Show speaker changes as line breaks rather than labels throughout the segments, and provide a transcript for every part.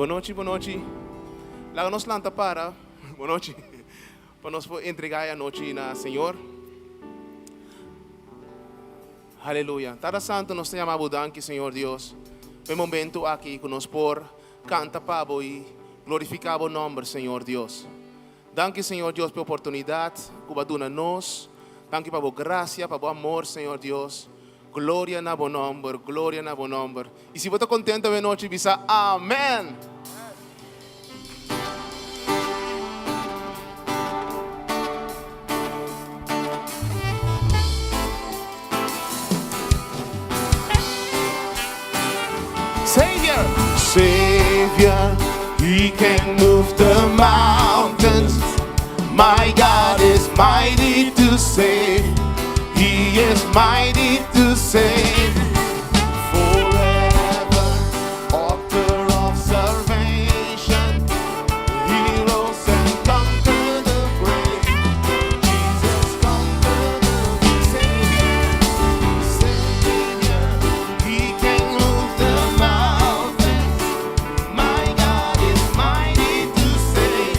Bonochi, bonochi. Laga nos lanta para, bonochi, pa nos por entregá e anochi na Señor. Aleluya. Tata Santo, nos ta yama Bo danki, Señor Dios, pa e momento aki ku nos por kanta pa Bo i glorifiká Bo nòmber, Señor Dios. Danki, Señor Dios, pa e oportunidat ku Bo a duna nos. Danki pa Bo grasia, pa Bo amor, Señor Dios. Gloria na Bo nòmber, gloria na Bo nòmber. I si bo ta kontento awe nochi, bisa Amen! Savior, Savior, He can move the mountains. My God is mighty to save. He is mighty to save. Forever, author of salvation. He rose and conquered the grave. Jesus conquered the Savior, Savior. He can move the mountains. My God is mighty to save.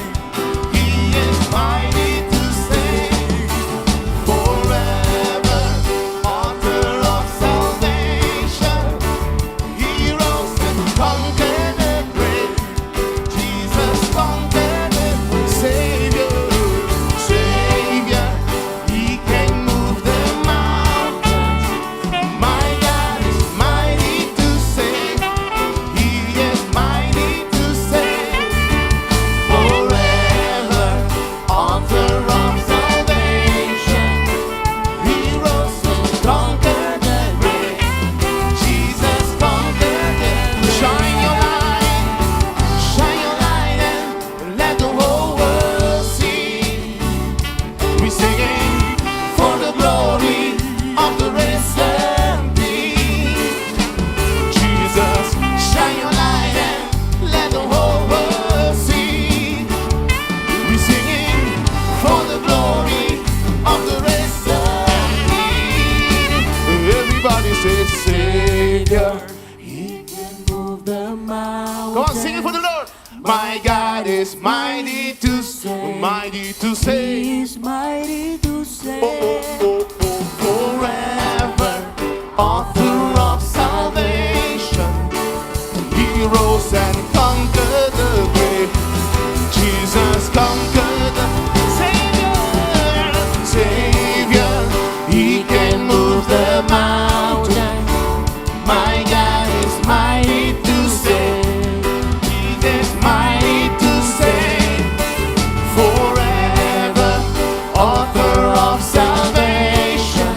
He is mighty to save. Forever, author of salvation. He rose and conquered the grave. Jesus conquered the Savior, Savior. He can move the mountains. My God is mighty to save. He is mighty to save. Forever, author of salvation. He rose and conquered the grave. Jesus conquered the Shine your light, shine your light and let the whole world see. We singing for the glory of the risen King. Jesus, shine your light and let the whole world see. We singing for the glory of the risen King. Everybody say, Savior.
He can move the mountains.
Come on, sing it for the Lord. My God is mighty to save, mighty to save.
He is mighty to save.
Oh, oh, oh, forever, author of salvation. He rose and conquered the grave. Jesus conquered the Savior, Savior. He can move the mountain. My God is mighty to save. He is mighty to save. Forever, author of salvation.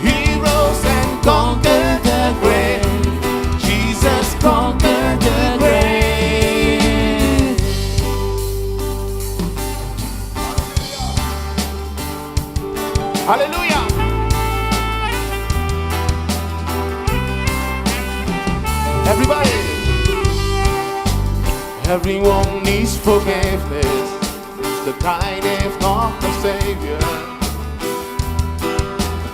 He rose and conquered the grave. Jesus conquered the grave. Hallelujah. Everybody. Everyone needs forgiveness. The kind if not the Savior.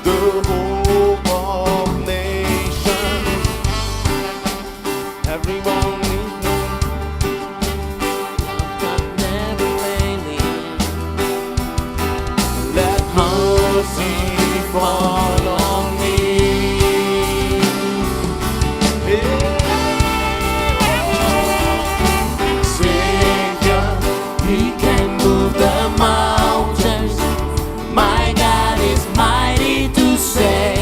The hope of nations. Everyone needs
God never failing.
Let mercy fall on me. Yeah. Savior,
He can move the mountains. My God is mighty to save.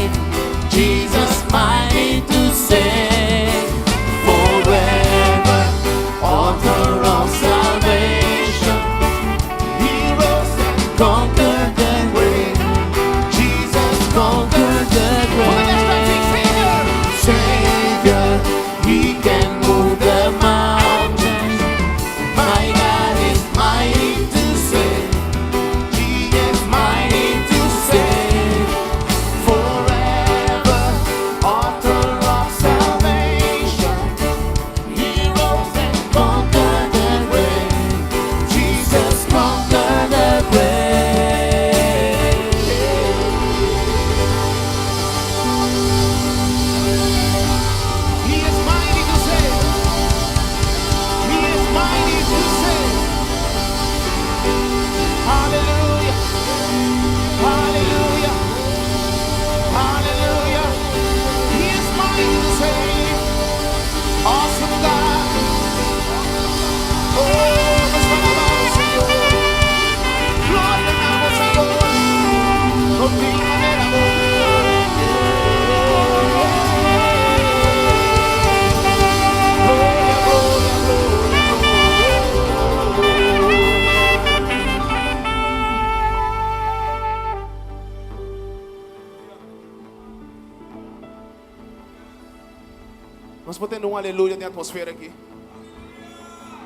Nos por tende un aleluya den atmosfera aki?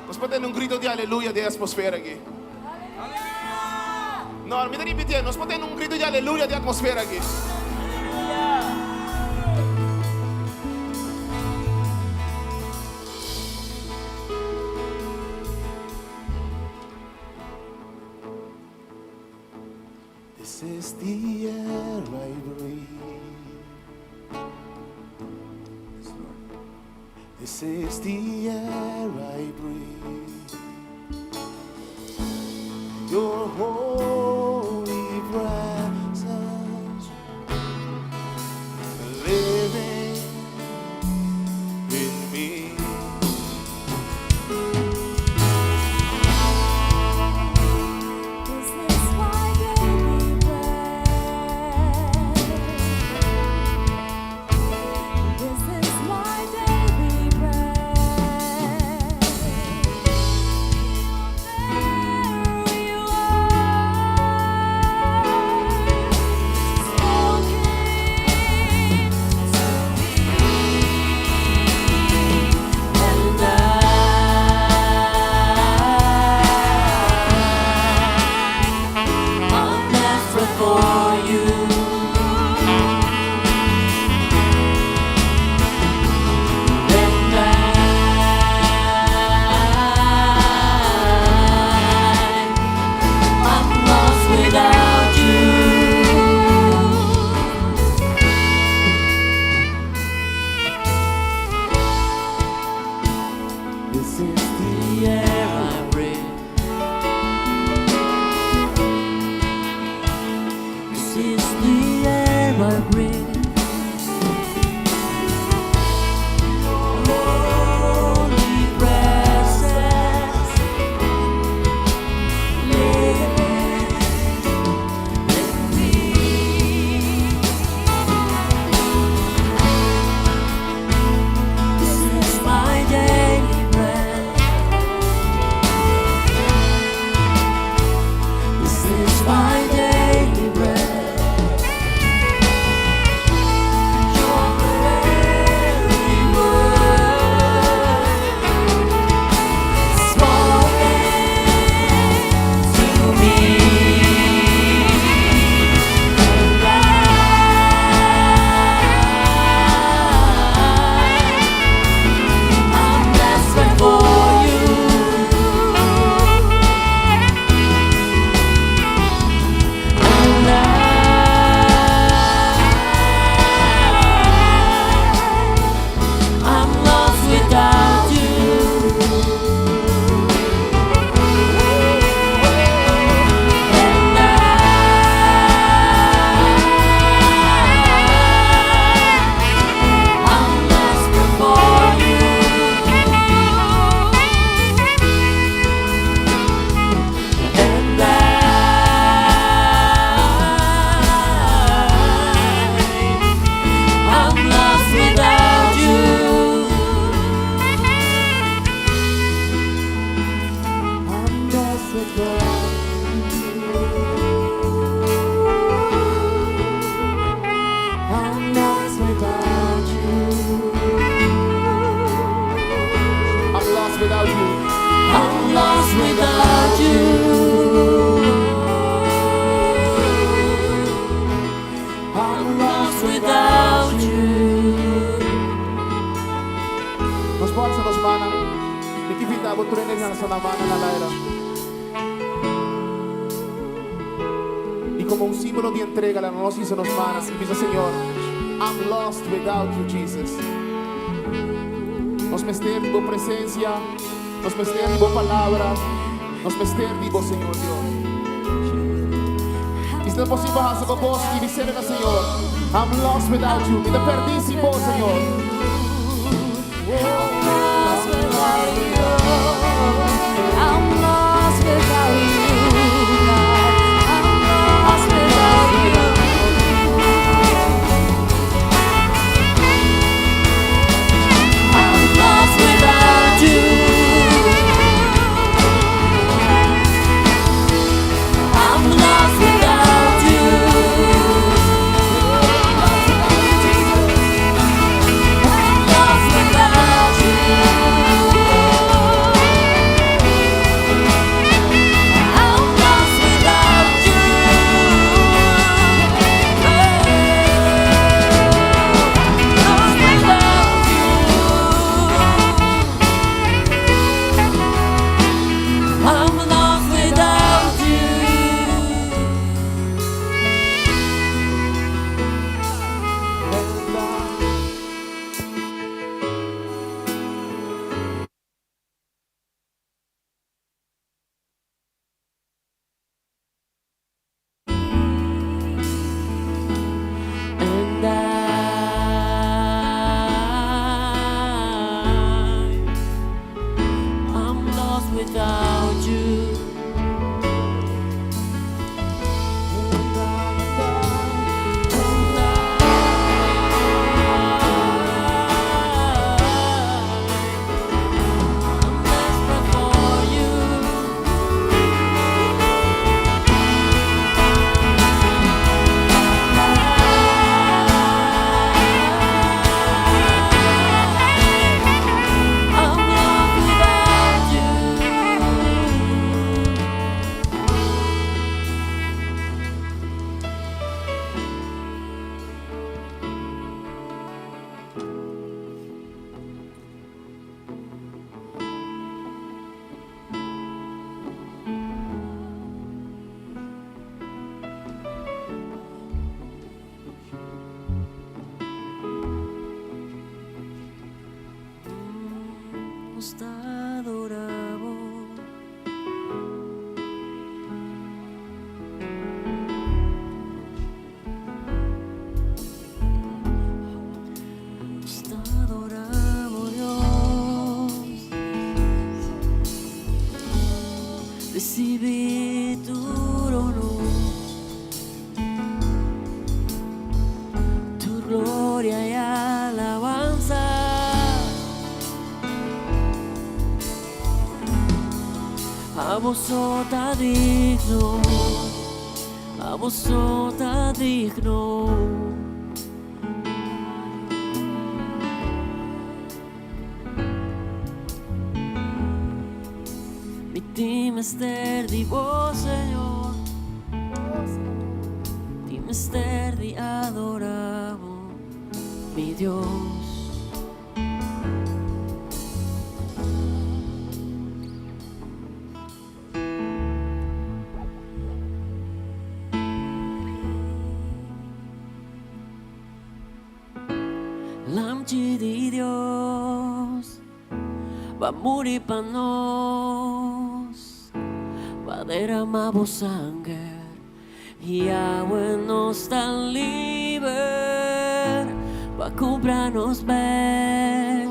Nos por tende un grito di aleluya den atmosfera aki? No, mi ta ripitié, nos por tende un grito di aleluya den atmosfera aki? This is the air I breathe.
Yes, Lord.
This is the air I breathe. Your holy presence living in me.
This is my daily bread. This is my daily bread. There you are, spoken to me,
And I, I'm desperate for you. And I, I'm lost without you.
This is the
The air I breathe. This is the air I breathe. Holy presence, living in me. This is my daily bread. This is my daily bread. Your very word spoken to me, and I, I'm desperate for you. And I, I'm lost without you. And I, I'm lost before you. And I, I'm lost without you. I'm lost without you. I'm lost without you.
I'm lost without you.
I'm lost without you. I'm lost without you.
Nos por alsa nos mannan. Mi ke invitá bo tur hende alsa nan mannan na laira. I komo un símbolo di entrega, laga nos hisa nos mannan i bisa Señor, I'm lost without you, Jesus. Nos mester di bo presensia, nos mester di bo palabra, nos mester di bo, Señor Dios. I si ta posibel, hisa bo bos i bisa na Señor, I'm lost without you. Mi ta pèrdí sin bo, Señor.
Lost without you. I'm lost without you, God. I'm lost without you.
I'm lost without you. I'm lost without you. I'm lost without tur honor, tur gloria i alabansa. Abo so ta digno, abo so ta digno. Mi tin mester di bo, Señor. Tin mester di adorá bo, mi Dios. Lamchi di Dios, b'a muri pa nos, b'a derama bo sanger, i awe nos ta liber, b'a kumpra nos bek,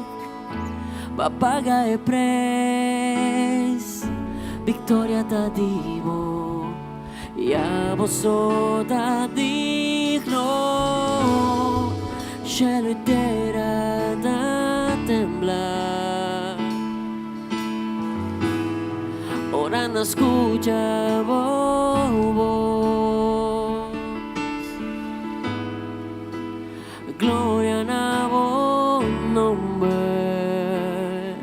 b'a paga e preis, viktoria ta di bo. Ya bo so ta digno, Shelu i tera ta tembla ora nan skucha bo bos. Gloria na bo nomber,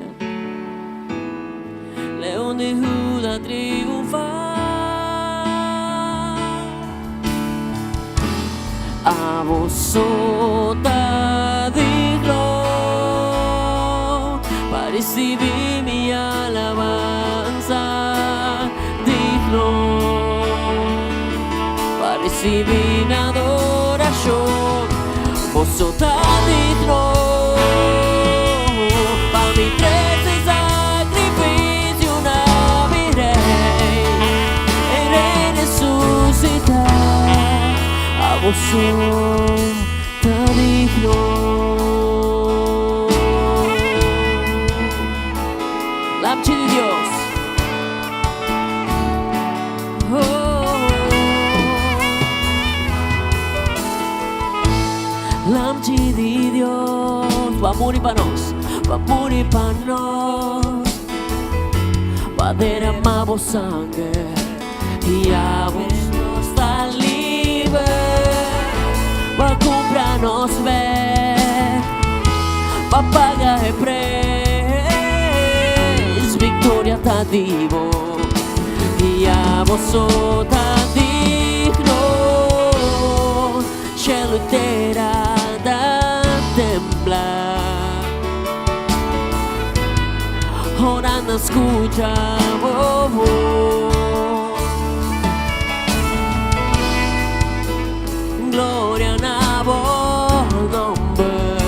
Leon di Huda triunfa. Abo so ta digno pa ricibi mi alabansa, digno pa ricibi mi adoracion. Bo so ta digno pa mi trece sacrificio na mi Rey, e Rey resucita. Abo so ta digno. Lamchi di Dios. Oh. Lamchi di Dios, b'a muri pa nos, b'a muri pa nos, b'a derama bo sanger i awe nos ta liber, b'a kumpra nos bek, b'a paga e preis, viktoria ta di bo, i abo so ta digno, shelu i tera ta tembla ora nan skucha bo bos. Gloria na bo nomber,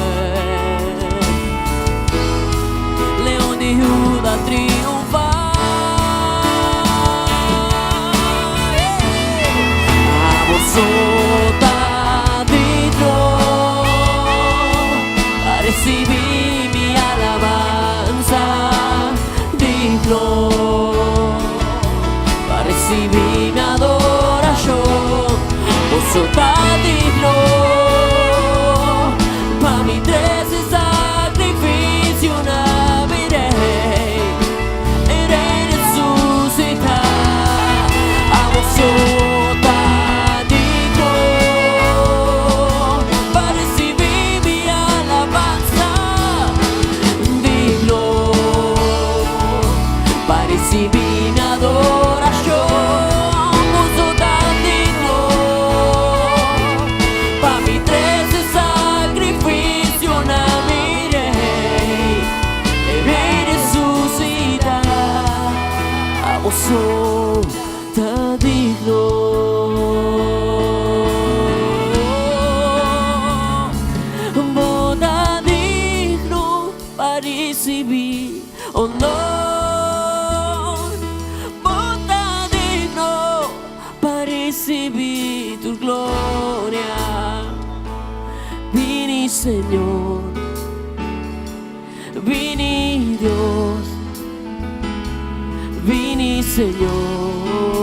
Leon di Huda triunfa. Abo so ta digno pa ricibi mi alabansa, digno pa ricibi mi adoracion. Bo so ta digno pa mi trece sacrificio na mi Rey, e Rey resucita. Abo so ta digno pa ricibi mi alabansa, digno pa ricibi mi adoracion. Bo so ta digno pa mi trece sacrificio na mi Rey, e Rey resucita. Abo so ta digno. Bo ta digno pa ricibi honor. Bo ta digno pa ricibi tur gloria. Bini Señor, bini Dios, bini Señor.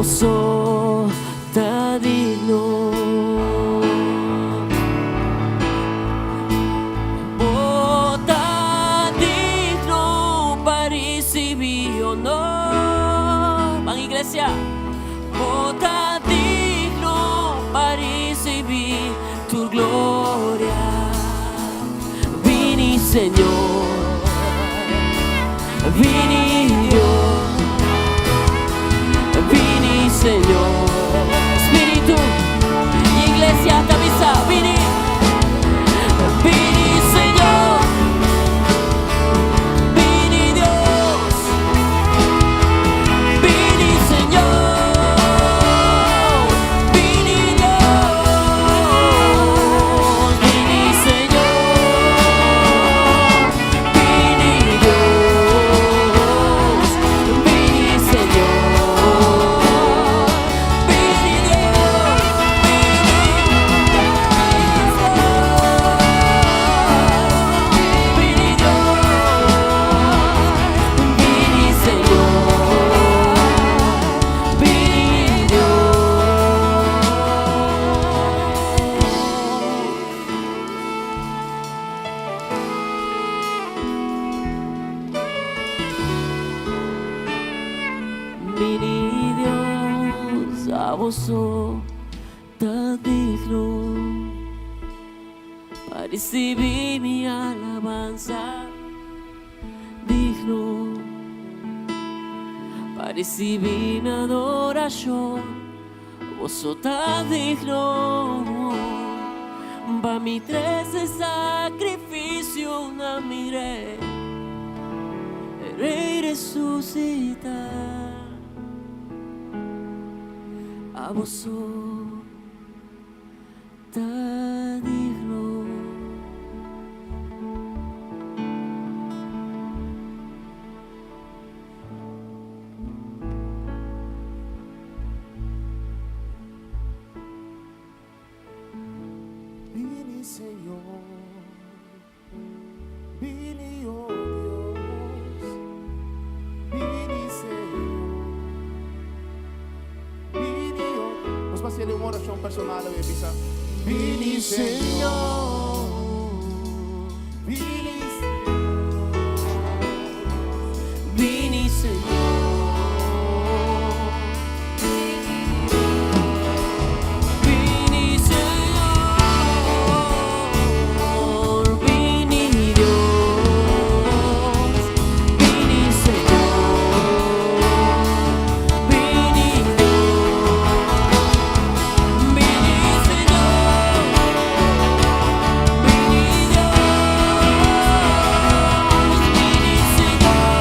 Bo so ta digno. Bo ta digno pa risibí honor. Ban iglesia. Bo ta digno pa risibí tur gloria. Bini Señor. Bini Dios. Bini Señor. Spiritu, iglesia ta bisa. Bini. Bini Señor. Bini Dios. Bini Señor. Bini Dios. Bini Señor. Bini Dios. Bini Señor. Bini Dios. Bini Dios. Bini Señor. Bini Dios. Bini Dios, abo so ta digno pa risibí mi alabansa, digno pa risibí mi adorashon, bo so ta digno pa mi trese sakrifisio na mi Rei, Rei resusitá. Abo so ta digno.
Bini Señor, bini oh Dios, bini Señor, bini oh. Nos bai hasi un orashon personal, bisa. Bini Señor, bini
Bini Señor. Bini Señor. Bini Dios. Bini Señor. Bini Dios. Bini Señor. Bini Dios. Bini Señor.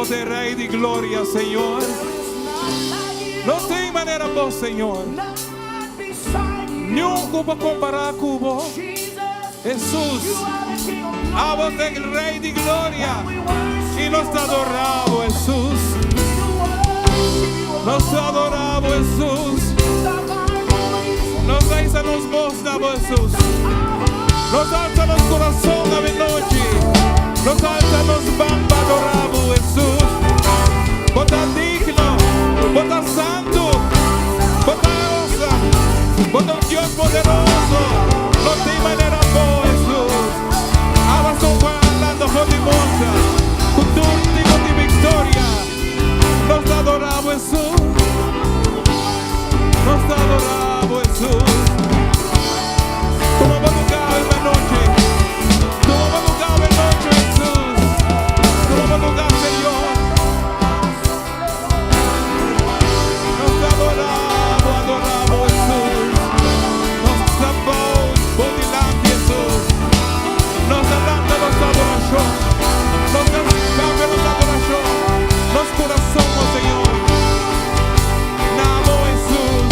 Bo ta Rey di Gloria, Señor. No tin manera Bo, Señor. Niun cu por compara cu Bo. Jesus, Abo ta Rey di Gloria. Y nos ta adora Bo, Jesus. Nos ta adora Bo, Jesus. Nos ta alsa nos voz na Bo, Jesus. Nos ta alsa nos curason awe nochi. Nos ta alsa nos man pa adora Bo, Jesus. Bo ta digno. Bo ta santo. Bo ta awesome. Bo ta un Dios poderoso. No tin manera Bo, Jesus. Abo ta andando for di mocha. Cu tur tipo di victoria. Nos ta adora Bo, Jesus. Nos ta adora Bo, Jesus. Tuma luga awe nochi. Tuma luga awe nochi, Jesus. Tuma luga, Señor. Nos ta adora Bo, adora Bo, Jesus. Nos ta bow dilanti, Jesus. Nos ta dando nos adoracion. Nos ta cambia nos adoracion. Nos curason, oh Señor. Na Bo, Jesus.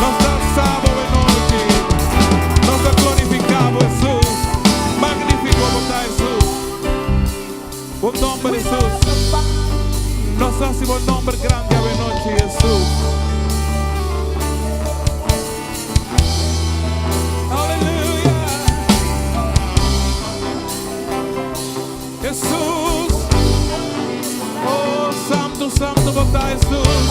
Nos ta alsa Bo awe nochi. Nos ta glorifica Bo, Jesus. Magnifico Bo ta, Jesus. Bo nomber, Jesus. Nos ta haci Bo nomber grandi awe nochi, Jesus. Aleluya. Jesus. Oh, Santo, Santo, Bo ta, Jesus.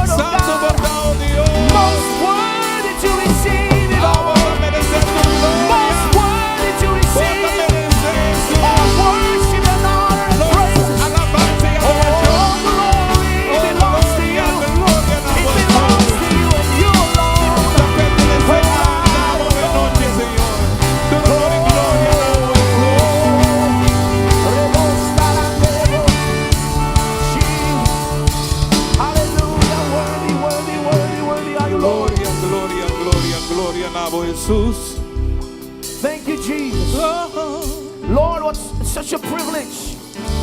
Santo, Bo ta, oh Dios.
Most worthy to receive it all.
Bo ta merece tu gloria.
Most worthy to
Bo ta
receive
merece, Jesus.
all worship and honor and
Nos
praise.
alabanza y adoración.
All glory
Oh,
belongs to
gloria,
you.
gloria,
It belongs to you and you alone.
Te pertenece a awe nochi, Señor. Tu honor y gloria, Jesús.
Hallelujah. Worthy, worthy, worthy, worthy are you, Lord.
Gloria, gloria, gloria, gloria, na Bo, Jesus.
Thank you, Jesus.
Oh,
Lord, what's such a privilege.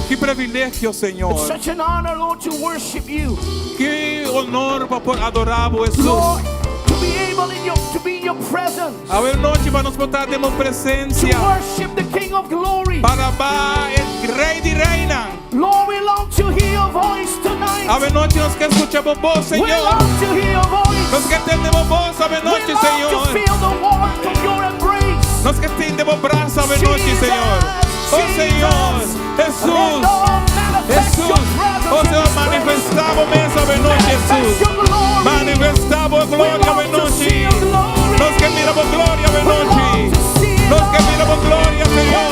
Ki privilegio, Señor.
It's such an honor, Lord, to worship you.
Ki honor pa por adora Bo, Jesus.
Lord, to be able in your to be in your presence.
Awe nochi pa nos por ta den Bo
To
presencia.
worship the King of Glory.
Pa alaba e Rey di Reynan.
Lord, we long to hear your voice tonight.
Awe nochi nos kier scucha Bo voz,
We
Señor.
long to hear your voice.
Nos kier tende Bo voz, awe
We
nochi,
long to
Señor.
feel the warmth of your embrace.
Nos kier tende Bo brasa, awe nochi, Señor. Oh, Señor. Jesus. Jesus. Oh, Señor, manifesta Bo mes awe nochi, Jesus. Manifesta Bo gloria awe nochi. Nos kier mira Bo gloria awe nochi. Nos kier mira Bo gloria, Señor.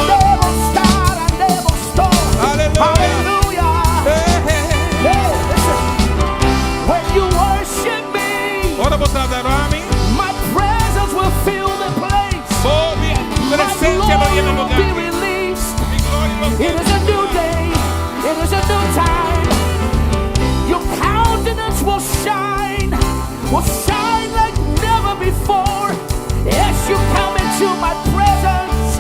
Aleluya.
Hallelujah.
Eh, eh.
Hey, listen. When you worship me,
Ora bo ta adora mi.
my presence will fill the place.
Oh, mi
My
presencia lo
glory
llena el
will
lugar.
be released.
Mi gloria lo
It is a new day. It is a new time. Your countenance will shine, will shine like never before. As you come into my presence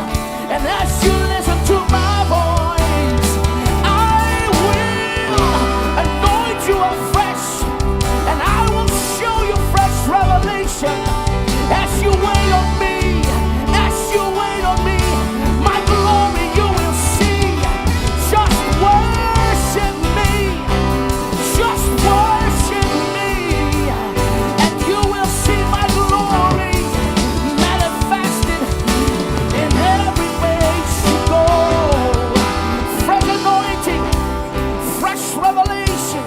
and as you listen to my voice, I will anoint you afresh and I will show you fresh revelation as you wait on me. As you wait on me, my glory you will see. Just worship me. Just worship me. And you will see my glory manifested in every place you go. Fresh anointing, fresh revelation,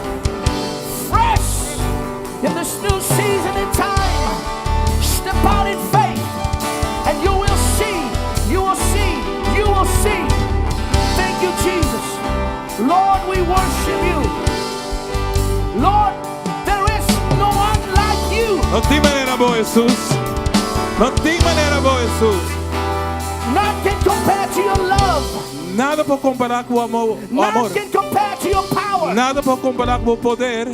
fresh in this new season and time. Step out in faith and you will see, you will see, you will see. Thank you, Jesus. Lord, we worship you. Lord, there is no one like you.
No tin manera Bo, Jesus. No tin manera Bo, Jesus.
None can compare to your love.
Nada por compara cu bo amor.
None can compare to your power.
Nada por compara cu bo poder.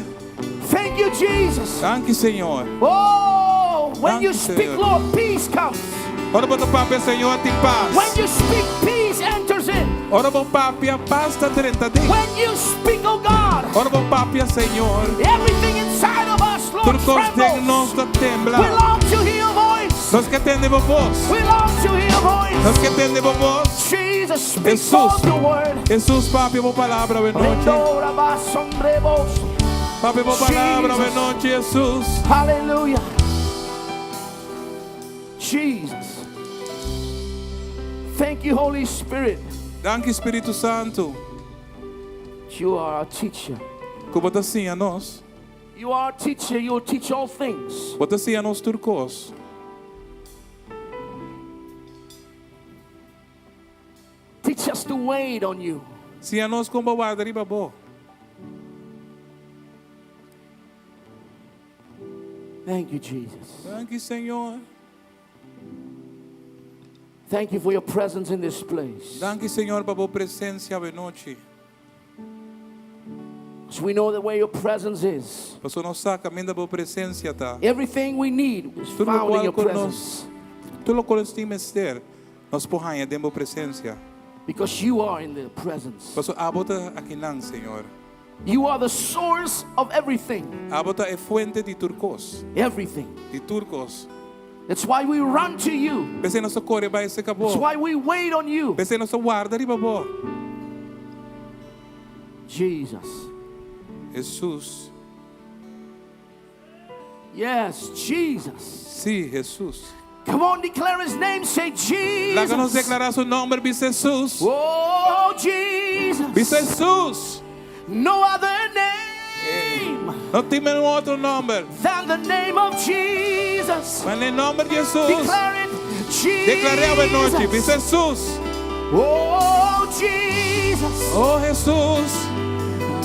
Thank you, Jesus.
Thank you, Señor.
Oh, when
Thank
you
you,
speak,
Señor.
Lord, peace comes.
Ora bo papia, Señor, tin paz.
When you speak, peace enters in.
Ora bo papia pas ta drenta aden.
When you speak, oh God,
Ora bo papia, Señor.
everything inside of us, Lord,
Tur kos den
trembles.
nos ta tembla.
We long to hear your voice.
Nos ke tende bo bos.
We long to hear your voice.
Nos ke tende bo bos.
Jesus, speak
Jesus.
forth your word.
Jesus, papia bo palabra awe nochi.
Rendora basondrebos.
Papia bo palabra
Jesus.
awe nochi, Jesus.
Hallelujah. Jesus. Thank you, Holy Spirit.
Danki, Spiritu Santu.
You are our teacher.
Ku bo ta siña nos.
You are our teacher. You will teach all things.
Bo ta siña nos tur kos.
Teach us to wait on you.
Siña nos kon pa warda riba bo.
Thank you, Jesus.
Danki, Señor.
Thank you for your presence in this place.
Danki, Señor, pa bo presensia awe nochi.
Because we know that where your presence is,
Paso nos sa kaminda bo presensia ta.
everything we need is
Tur
found in
lokual
your
ku nos,
presence.
tur lokual nos tin mester, nos por haña den bo presensia.
Because you are in the presence.
Paso abo ta akinan, Señor.
You are the source of everything.
Abo ta e fuente di tur kos,
Everything.
di tur kos.
That's why we run to you.
P'esei nos ta kore bai serka
That's
bo.
why we wait on you.
P'esei nos ta warda riba bo.
Jesus.
Jesus.
Yes, Jesus.
Si, Jesus.
Come on, declare his name. Say
Laga nos
Jesus.
deklará su nòmber, bisa Jesus.
Oh, Jesus.
Bisa Jesus.
No other name
No tin un otro nòmber.
than the name of Jesus.
Ma e nòmber di Jesus.
Declare it.
Deklar'é awe nochi. Bisa
Jesus.
Jesus.
Oh, Jesus.
Oh, Jesus.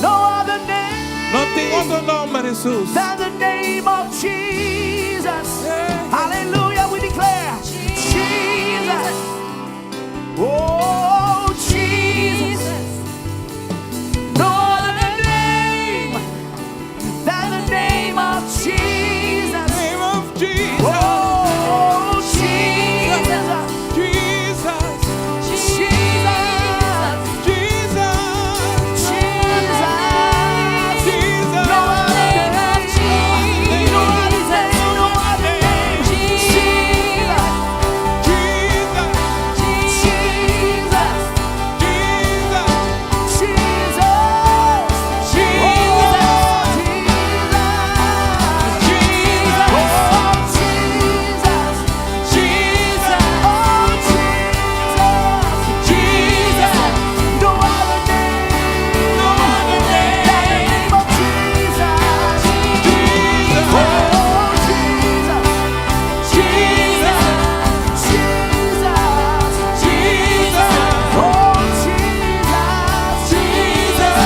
No other name
No tin otro nòmber, Jesus.
than the name of Jesus.
Yeah.
Hallelujah, we declare Jesus. Oh, Jesus. No other name than the name of Jesus.
Name of Jesus.
Oh, Jesus.
Jesus.
Jesus.
Jesus.
Jesus.
Jesus.
No other name. No other name. No other name. Jesus.
Jesus.
Jesus.
Jesus.
Jesus.
Jesus.
Oh, Jesus.
Jesus.
Oh, Jesus.
Jesus.
No other name
No other
than the
name.
name of Jesus.
Jesus.
Oh, Jesus.
Jesus.
Jesus.
Jesus.
Oh, Jesus.
Jesus.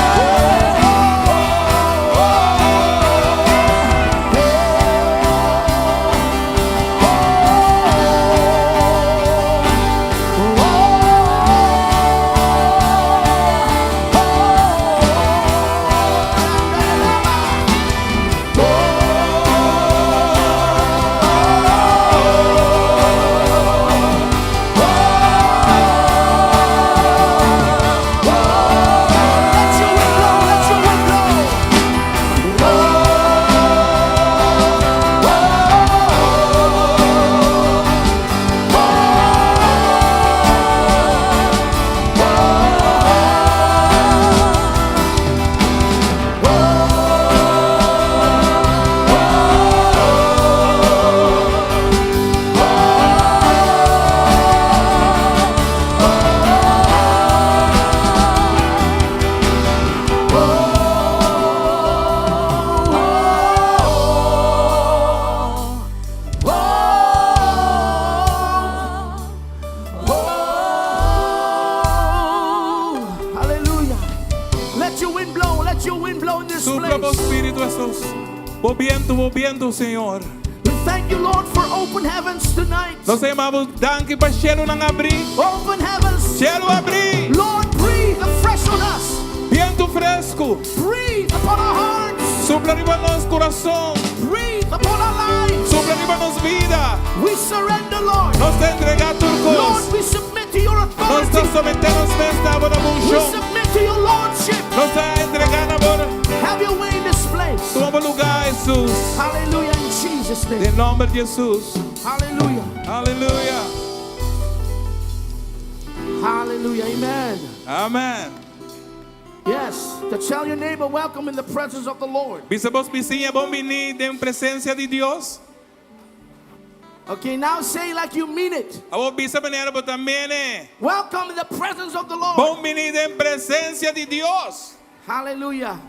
Let your wind blow, let your wind blow. Oh, hallelujah. Let your wind blow, let your wind blow in this
Supla bo
place.
Spiritu Jesus. Bo bientu, bo bientu, Señor.
We thank you, Lord, for open heavens tonight.
Nos ta yama bo danki pa shelunan habrí.
Open heavens.
Shelu habrí.
Lord, breathe afresh on us.
Bientu fresku.
Breathe upon our hearts.
Supla riba nos kurason.
Breathe upon our lives.
Supla riba nos bida.
We surrender, Lord.
Nos ta entregá
Lord,
tur kos.
we submit to your
Nos ta
authority.
someté nos mes na bo
We
unshon.
submit to your lordship.
Nos ta entregá na bo.
Have your way in this place.
Tuma bo lugá, Jesus.
Hallelujah in Jesus' name.
Den nòmber di Jesus.
Hallelujah.
Aleluya.
Hallelujah. Amen.
Amèn.
Yes. To tell your neighbor, welcome in the presence of the Lord.
Bisa bo bisiña bon biní den presensia di Dios.
Okay, now say like you mean it.
Awor bisa manera bo ta meen e.
Welcome in the presence of the Lord.
Bon biní den presensia di Dios.
Hallelujah.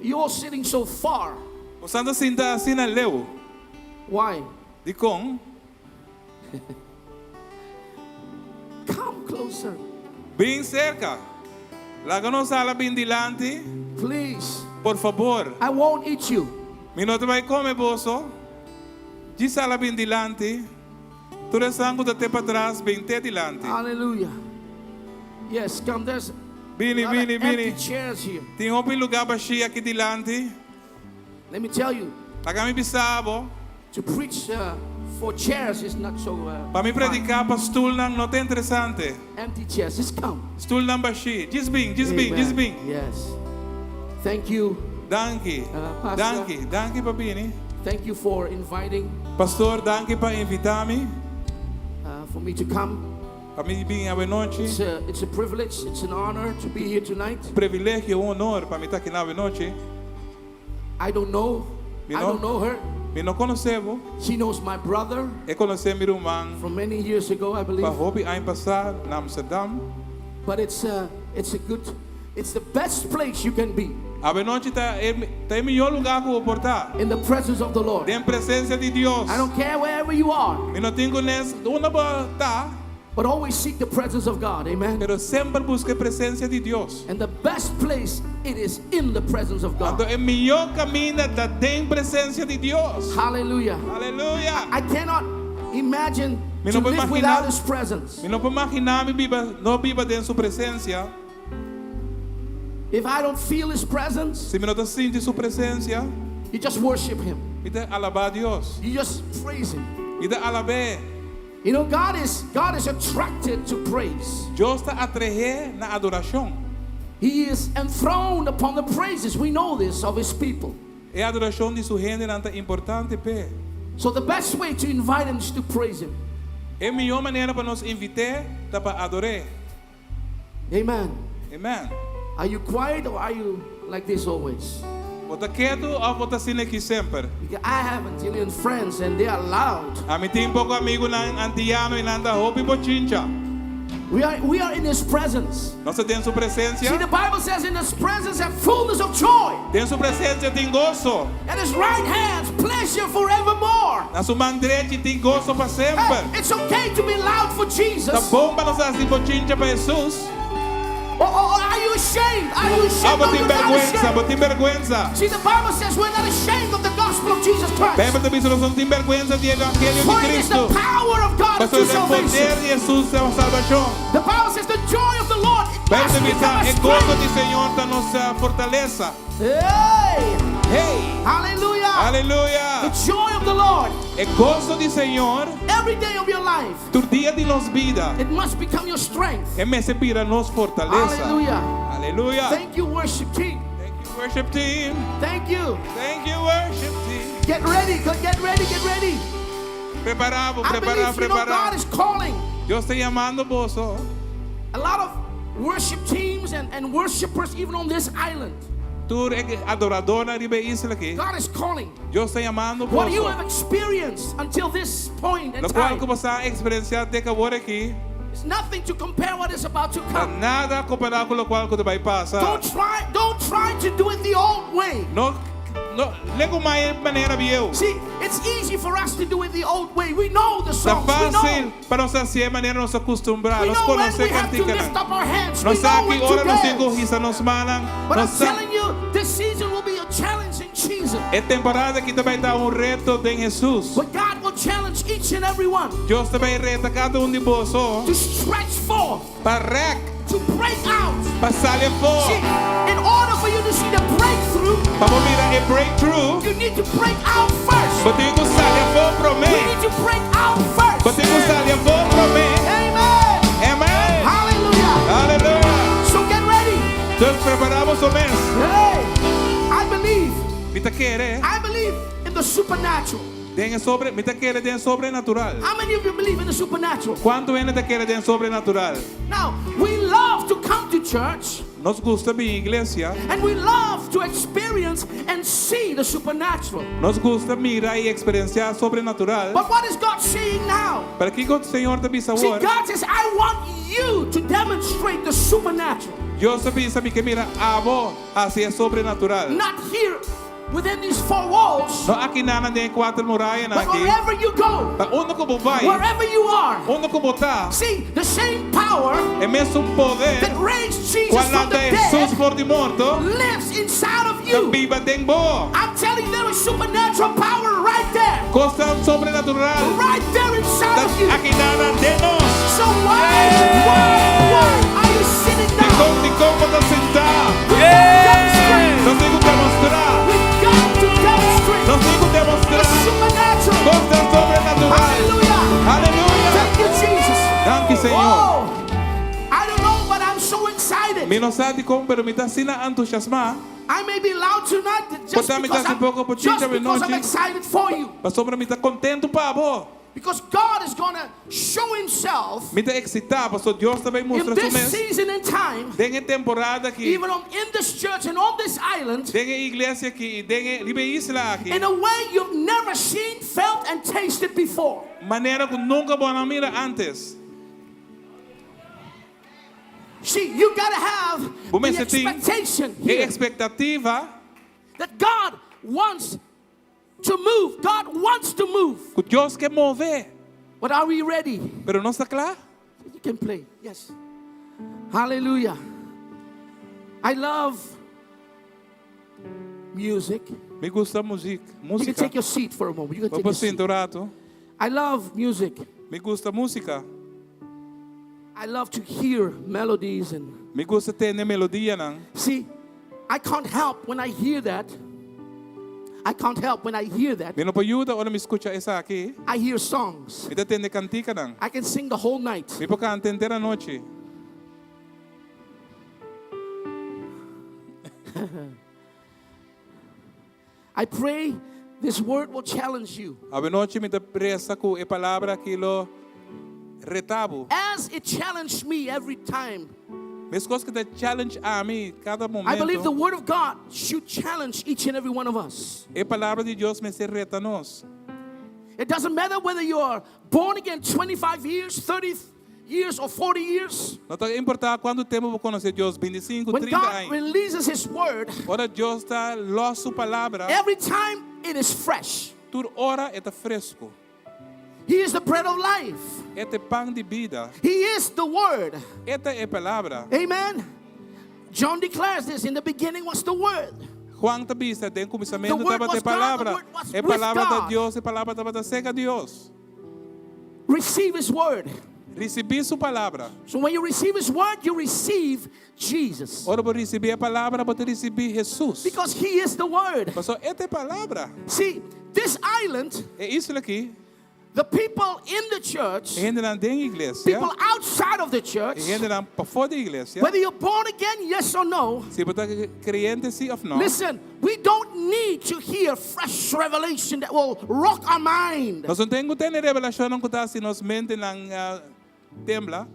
You're sitting so far.
Boso ta sintá asina leu.
Why?
Dikon.
Come closer.
Bin serka. Laga nos hala bin dilanti.
Please.
Por fabor.
I won't eat you.
Mi no ta bai kome boso. Djis hala bin dilanti. Tur esnan ku ta te patras, bin te dilanti.
Hallelujah. Yes, come. There's a
Bini,
lot of
bini,
empty
bini.
chairs here.
Tin hopi lugá bashí aki dilanti.
Let me tell you,
Laga mi bisa bo.
to preach for chairs is not so.
Pa mi
fun.
prediká pa stulnan no ta interesante.
Empty chairs. Just come.
Stulnan bashí. Djis bin, djis bin,
Amen.
djis bin.
Yes. Thank you.
Danki.
Pastor.
Danki, danki pa bini.
Thank you for inviting
Pastor, danki pa invitá mi.
for me to come.
Pa mi bin awe nochi.
It's a privilege. It's an honor to be here tonight.
Privilegio, un honor pa mi ta aki awe nochi.
I don't know.
You
I
know?
don't know her.
Mi no konosé bo.
She knows my brother
E konosé mi ruman
from many years ago, I believe.
pa hopi aña pasá na Amsterdam.
But it's a good, it's the best place you can be
Awe nochi ta e ta e mihó lugá ku bo por ta.
in the presence of the Lord.
Den presensia di Dios.
I don't care wherever you are,
Mi no tin kunes unda bo ta,
but always seek the presence of God. Amen.
pero semper buska presensia di Dios.
And the best place it is in the presence of
Anto
God.
e mihó kaminda ta den presensia di Dios.
Hallelujah.
Aleluya.
I cannot imagine
Mi
to
no puedo
live
imaginar-
without His presence.
Mi no por imaginá mi biba, no biba den su presensia.
If I don't feel His presence,
Si mi no ta sinti su presensia,
you just worship Him.
mi ta alabá Dios.
You just praise Him.
Mi ta alab'é.
God is attracted to praise.
Dios ta atraé na adorashon.
He is enthroned upon the praises. We know this of His people.
E adorashon di su hendenan ta importante p'e.
So the best way to invite Him is to praise Him.
E mihó manera pa nos invit'é ta pa ador'é.
Amen.
Amen.
Are you quiet or are you like this always?
Bo ta ketu òf bo ta asina aki semper.
Because I have Antillean friends and they are loud.
Ami tin poko amigunan antiano i nan ta hopi bochincha.
We are in His presence.
Nos ta den su
See,
presensia.
the Bible says in His presence have fullness of joy.
Den su presensia tin goso.
At His right hand, pleasure forevermore.
Na su man drechi tin goso pa semper.
Hey, it's okay to be loud for Jesus.
Ta bon pa nos hasi bochincha pa Jesus.
Or are you ashamed? Are you
Ah,
ashamed? No,
bo tin
you're not
bèrgwensa,
ashamed.
bo tin bèrgwensa.
See, the Bible says we're not ashamed of the gospel of Jesus Christ.
Beibel ta bisa nos no tin bèrgwensa di evangelio
For
di
it is the
Kristu.
power of God
Paso
unto
e
salvation.
poder di Jesus pa salbashon.
The Bible says the joy of the Lord it
Beibel
must
ta bisa
become a
e goso
strength.
di Señor ta nos fortalesa.
Hey!
Hey!
Hallelujah!
Aleluya!
The joy of the Lord
E goso di Señor,
every day of your life.
tur dia di nos bida.
It must become your strength.
E mester bira nos fortalesa.
Hallelujah.
Aleluya.
Thank you, worship team.
Thank you, worship team.
Thank you.
Thank you, worship team.
Get ready, get ready, get ready.
Prepará bo,
I
prepará,
believe God
prepará.
is calling
Dios ta yamando boso.
a lot of worship teams and worshipers even on this island.
Tur e adoradónan riba e isla aki.
God is calling.
Dios ta yamando
What you
boso.
have experienced until this point in
Lokual
time
ku bo a eksperensiá te awor aki,
is nothing to compare what is about to
ta
come.
nada kompará ku lokual ku ta bai pasa.
Don't try to do it the old way.
No, no, legumai manera bieu.
See, it's easy for us to do it the old way. We know the
Ta
songs. We know.
fásil pa nos hasi manera nos a kustumbrá,
We
nos
know when
konosé
we have to
kantika.
lift up our hands. We
Nos
know
sa ki
when
ora
to
nos tin ku
dance.
hisa nos mannan.
But I'm
Nos sa
telling you, this season will be a challenging season.
e temporada aki ta bai ta un reto den Jesus.
But God will challenge each and every one
Dios ta bai reta kada un di boso
to stretch forth,
pa rèk,
to break out.
pa sali afó.
See, in order for you to see the breakthrough,
Pa bo mira e breakthrough,
you need to break out first.
bo tin ku sali afó
You
promé.
need to break out first.
Bo tin ku sali afó promé.
Amen.
kere
I believe in the supernatural.
den e sobre, mi ta kere den sobrenatural.
How many of you believe in the supernatural?
Kuantu hende ta kere den sobrenatural?
Now, we love to come to church
Nos gusta bin iglesia.
and we love to experience and see the supernatural.
Nos gusta mira i eksperensiá sobrenatural.
But what is God saying now?
Pero kiko Señor ta bisa
See,
awor?
God says, I want you to demonstrate the supernatural.
Dios ta bisa mi ke mira abo hasi e sobrenatural.
Not here within these four walls,
No akinan den e kuater murayanan
but
aki.
wherever you go,
Pa unda ku bo bai,
wherever you are.
unda ku bo ta,
See, the same power
e mesun poder
that raised Jesus
ku a
from the
lanta Jesus
dead
for di morto
lives inside of
ta
you.
biba den bo.
I'm telling you, there is supernatural power right there.
Kosnan sobrenatural
Right there inside
ta
of you.
akinan den nos.
So why, why, why are you sitting down?
Dikon, dikon bo ta sintá?
We've got to demonstrate.
Nos tin ku demostrá.
We've got to demonstrate
Nos tin ku
the
demostrá
supernatural.
kosnan sobrenatural.
Hallelujah.
Aleluya.
Thank you, Jesus.
Danki, Señor.
Oh, I don't know, but I'm so excited.
Mi no sa dikon, pero mi ta asina entusiasmá.
I may be loud tonight just
Por ta mi
because
ta
I'm,
un poko
just
bochincha
because I'm
anochi.
excited for you.
Pasobra mi ta kontentu pa bo.
Because God is going to show himself
Mi ta eksitá, pasobra Dios ta bai
in
mustra su
this
mes.
season and time,
Den e temporada aki,
even on, in this church and on this island,
den e iglesia aki, i den e riba e isla aki.
in a way you've never seen, felt, and tasted before.
Manera ku nunka bo no a mira ántes.
See, you got to have
Bo
the
mester tin
expectation
e
here
ekspektativa
that God wants to move. God wants to move.
ku Dios ke move.
But are we ready?
Pero nos ta kla?
You can play. Yes. Hallelujah. I love music.
Mi gusta músika.
You can
Músika.
take your seat for a moment. You can
Bo
take
por
your seat.
sinta un ratu.
I love music.
Mi gusta músika.
I love to hear melodies and
Mi gusta tende melodianan.
see, I can't help when I hear that. I can't help when I hear that.
Mi no por yuda ora mi skucha esaki.
I hear songs.
Mi ta tende kantikanan.
I can sing the whole night.
Mi por kanta henter anochi.
I pray this word will challenge you.
Awe nochi mi ta resa ku e palabra aki lo reta bo.
As it challenged me every time.
Meskos ku e ta challenge ami kada
I believe the
momento.
word of God should challenge each and every one of us.
E palabra di Dios mester reta nos.
It doesn't matter whether you are born again 25 years, 30 years, or 40 years.
No ta importá kuantu tempu bo konosé Dios, 25,
When
30
God
aña.
releases His word,
Ora Dios ta lòs su palabra,
every time it is fresh.
tur ora e ta fresku.
He is the bread of life.
E ta e pan di bida.
He is the word.
E ta e palabra.
Amen. John declares this in the beginning was the word.
Juan ta bisa, den kuminsamentu
The word
tabata
was
e
God, the
palabra.
word was
E
with
palabra ta
God.
Dios, e palabra tabata serka Dios.
Receive his word.
Risibí su palabra.
So when you receive his word, you receive Jesus.
Ora bo risibí e palabra, bo ta risibí Jesus.
Because he is the word.
Paso e ta e palabra.
See, this island,
E isla aki,
the people in the church,
e hendenan den iglesia,
people outside of the church,
e hendenan pafó di iglesia.
whether you're born again, yes or no,
Si bo ta kreyente sí òf no.
listen, we don't need to hear fresh revelation that will rock our mind.
Nos no tin ku tende revelashon ku ta hasi nos mentenan ah, tembla.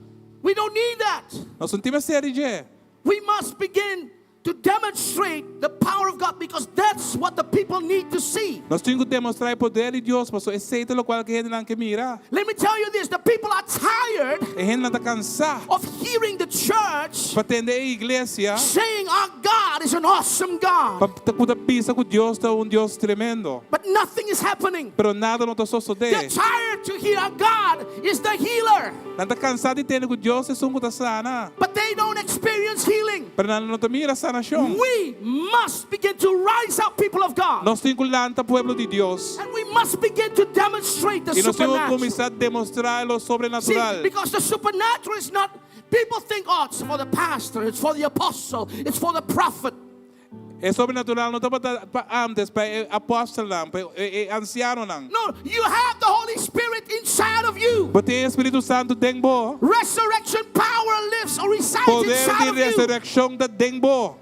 We don't need that.
Nos no tin mester di dje.
We must begin to demonstrate the power of God because that's what the people need to see.
Nos tin ku demostrá e poder di Dios, paso esei ta loke hendenan ke mira.
Let me tell you this the people are tired
E hendenan ta kansá
of hearing the church
pa tende e iglesia,
saying our God is an awesome God,
pa ku ta bisa ku Dios ta un Dios tremendo.
but nothing is happening.
Pero nada no ta sosodé.
They're tired to hear our God is the healer,
Nan ta kansá di tende ku Dios ta esun ku ta sana.
but they don't experience healing.
Pero nan no ta mira sanashon.
We must begin to rise up, people of God,
Nos tin ku lanta pueblo di Dios.
and we must begin to demonstrate the
I nos tin ku
supernatural.
kuminsá demostrá lo
See,
sobrenatural.
because the supernatural is not, people think, oh, it's for the pastor, it's for the apostle, it's for the prophet.
E sobrenatural no ta pa ántes, pa e apòstelnan, pa e ansianonan.
No, you have the Holy Spirit inside of you.
Bo tin Spiritu Santu den bo.
Resurrection power lives or resides
Poder
inside
di
of you.
resurekshon ta den bo.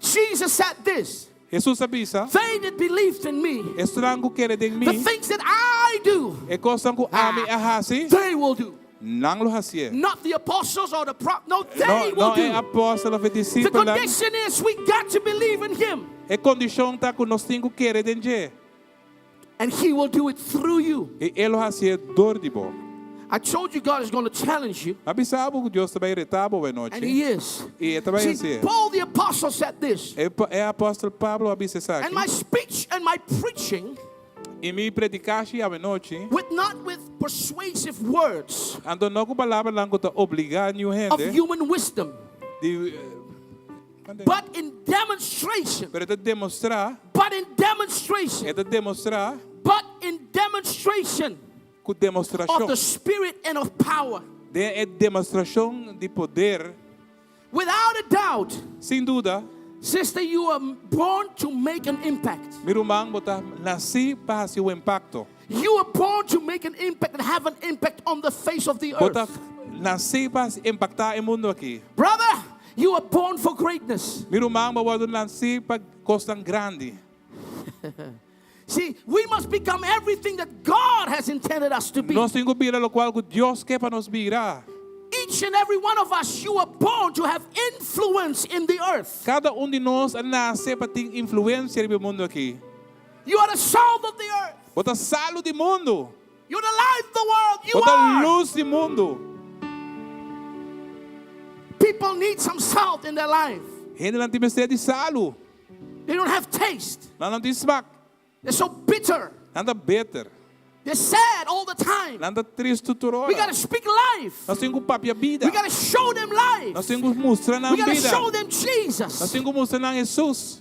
Jesus said this.
Hesus a bisa.
They that believed in me,
Esnan ku kere den
the
mi,
things that I do,
e kosnan ku ami a hasi,
they will do.
nan lo hasié.
Not the apostles or the prop. No, they
No,
will
no
do.
e apòstel òf e
The
disipelnan.
condition is we got to believe in him.
E kondishon ta ku nos tin ku kere den dje.
And he will do it through you.
I e lo hasié dor di bo.
I told you God is going to challenge you.
M'a bisa bo ku Dios ta bai reta bo
And
anochi.
he is.
I e ta bai
See,
hasié.
Paul the apostle said this.
E, e apòstel Pablo a bisa esaki.
And my speech and my preaching
I mi predikashi anochi.
with not with persuasive words
Anto no ku palabranan ku ta obligá niun
of
hende.
human wisdom,
Di,
but in demonstration,
pero ta demostrá,
but in demonstration,
e ta demostrá
but in demonstration
ku
of
demostrashon.
the Spirit and of power.
Den e demostrashon di poder,
Without a doubt,
sin duda,
sister, you are born to make an impact.
mi ruman bo ta nasí pa hasi un impakto.
You are born to make an impact and have an impact on the face of the
Bo ta
earth.
nasí pa impaktá e mundu aki.
Brother, you are born for greatness.
Mi ruman, bo a wòrdu nasí pa kosnan grandi.
See, we must become everything that God has intended us to be.
Nos tin ku bira lokual ku Dios ke pa nos bira.
Each and every one of us, you are born to have influence in the earth.
Kada un di nos a nase pa tin influensia riba e mundu aki.
You are the salt of the earth.
Bo ta salu di mundu.
You're the light of the world. You
Bo ta
are.
lus di mundu.
People need some salt in their life.
Hendenan tin mester di salu.
They don't have taste.
Nan no tin smak.
They're so bitter.
Nan ta bitter.
They're sad all the time.
Nan ta tristu tur
We
ora.
got to speak life.
Nos tin ku papia bida.
We got to show them life.
Nos tin ku mustra nan
We got to
bida.
show them
Nos
Jesus.
tin ku mustra nan Hesus.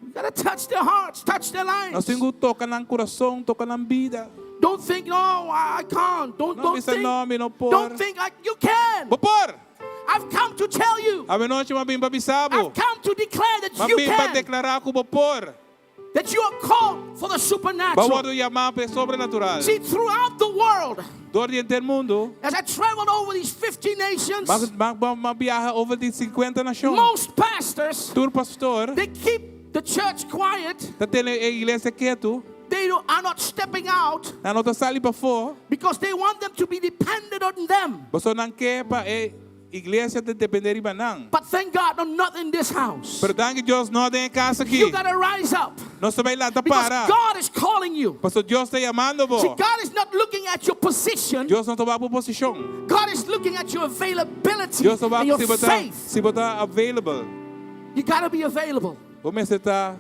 We got to touch their hearts, touch their
Nos
lives.
tin ku toka nan kurason, toka nan bida.
Don't think, no, I can't. Don't,
No,
don't
bisa
think.
no, mi no por.
Don't think I, you can.
Bo por!
I've come to tell you.
Awenochi m'a bin pa bisa bo.
I've come to declare that
M'a
you
bin pa
can.
deklará ku bo por.
That you are called for the
Bo
supernatural.
a wòrdu yamá pa sobrenatural.
See, throughout the world,
Dor di henter mundu,
as I traveled over these 50 nations,
m'a m'a m'a biaha over di 50 nashon.
most pastors,
Tur pastor,
they keep the church quiet.
ta tene e iglesia ketu,
They don't, are not stepping out
nan no ta sali pafó,
because they want them to be dependent on them.
Paso nan ke pa e iglesia ta dependé riba nan.
But thank God, I'm not in this house.
Pero danki Dios no den e kas aki.
You got to rise up
Nos ta bai lanta
because
para.
God is calling you.
Paso Dios ta yamando
See,
bo.
God is not looking at your position.
Dios no ta wak bo posishon.
God is looking at your availability
Dios ta wak
and your
si bo ta
faith.
si bo ta available.
You got to be available.
Bo mester ta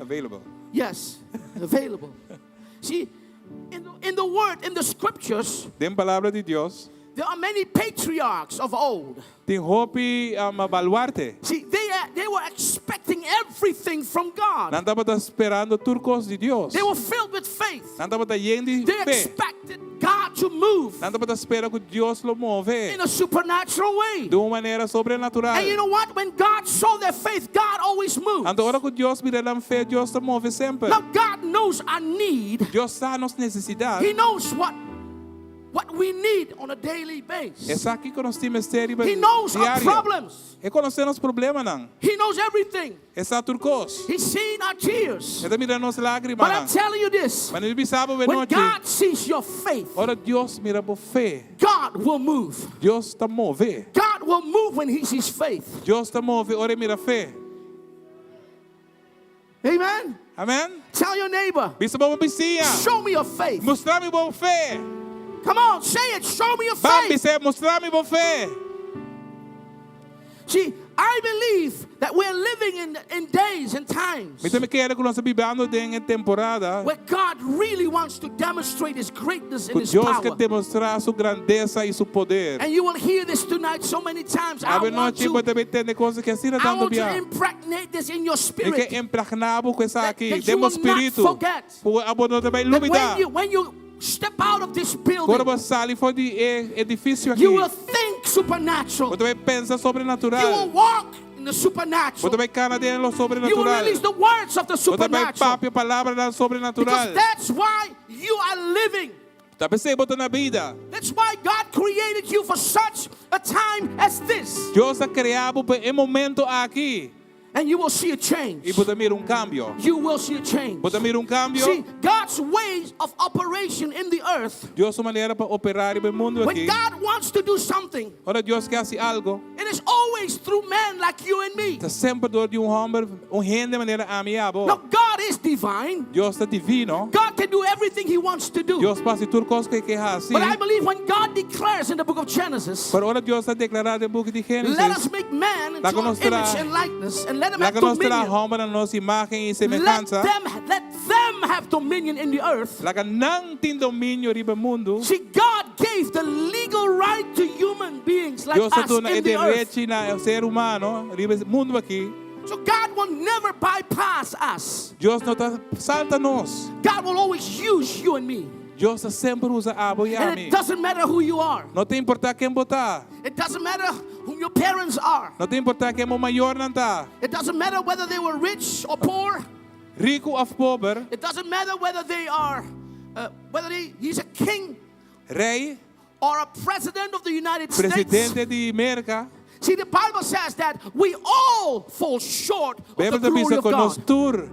available.
Yes, available. See, in the Word, in the Scriptures,
Den palabra di Dios,
there are many patriarchs of old.
tin hopi um, baluarte.
See, they were expecting everything from God.
Nan tabata sperando tur kos di Dios.
They were filled with faith.
Nan tabata yen di
They
fe.
expected God to move
Nan tabata spera ku Dios lo move
in a supernatural way.
di un manera sobrenatural.
And you know what? When God saw their faith, God always moved.
Anto ora ku Dios mira nan fe, Dios ta move semper.
Now, God knows our need.
Dios sa nos nesesidat.
He knows what we need on a daily basis.
E sa kiko nos tin mester
He knows our
diario.
problems.
E konosé nos problemanan.
He knows everything.
E sa tur kos.
He's seen our tears.
E ta mira nos
But I'm
lágrimanan.
telling you this
Ma mi ta bisa bo
when
nochi.
God sees your faith,
Ora Dios mira bo fe.
God will move.
Dios ta move.
God will move when He sees faith.
Dios ta move ora e mira fe.
Amen.
Amèn?
Tell your neighbor,
Bisa bo bisiña.
show me your faith.
Mustra mi bo fe.
Come on, say it. Show me your
Ban
faith.
bis'é, mustra mi bo fe.
See, I believe that we're living in days and times
Mi ta kere ku nos ta bibando den e temporada
where God really wants to demonstrate His greatness and
ku
His
Dios ke
power.
demostrá su grandesa i su poder.
And you will hear this tonight so many times. I
Awe
want
nochi
to,
bo ta bai tende kos aki asina
I
tantu
want to
bia.
impregnate this in your
Mi ke
spirit.
impregná bo ku esaki,
That- that
den
you will
bo
not
spiritu.
forget.
Ku abo no ta bai
That when
lubidá.
you, when you step out of this
Ora
building,
bo sali for di e edifisio aki.
you will think supernatural.
Bo ta bai pensa
You will
sobrenatural.
walk in the
Bo
supernatural.
ta bai kana den lo
You will
sobrenatural.
release the words of the
Bo ta bai
supernatural.
papia palabranan
Because
sobrenatural.
that's why you are living.
Ta p'esei bo ta na bida.
That's why God created you for such a time as this.
Dios a krea bo pa e momento aki.
And you will see a change.
I bo ta mira un kambio.
You will see a change.
Bo ta mira un kambio.
See, God's ways of operation in the earth,
Dios su manera pa operá den mundu
when
aki.
God wants to do something,
Ora Dios ke hasi algu,
it is always through men like you and me.
ta semper dor di un hòmber, un hende manera ami i abo.
Now, God is divine.
Dios ta divino.
God can do everything He wants to do.
Dios por hasi tur kos ku e ke hasi.
But I believe when God declares in the book of Genesis,
Pero ora Dios a deklará den buki di
let us
Génesis,
make man into
Laga
our
nos tra-
image and likeness and let him have
laga nos traha
dominion.
hòmber na nos imágen i
Let
semehansa.
them, let them have dominion in the earth.
Laga nan tin dominio riba mundu.
See, God gave the legal right to human beings like
Dios a
us
duna e
in the earth.
derechi na ser humano riba mundu aki.
So God will never bypass us.
Dios no ta salta nos.
God will always use you and me.
Dios ta semper usa abo i
And
ami.
it doesn't matter who you are.
No ta importá ken bo ta.
It doesn't matter whom your parents are.
No ta importá ken bo mayornan ta.
It doesn't matter whether they were rich or poor.
Riku òf pober,
It doesn't matter whether they are, uh, whether they, he's a king
rei,
or a president of the United States.
presidente di Merka.
See, the Bible says that we all fall short of the
Beibel ta
glory
bisa
of
ku nos
God.
tur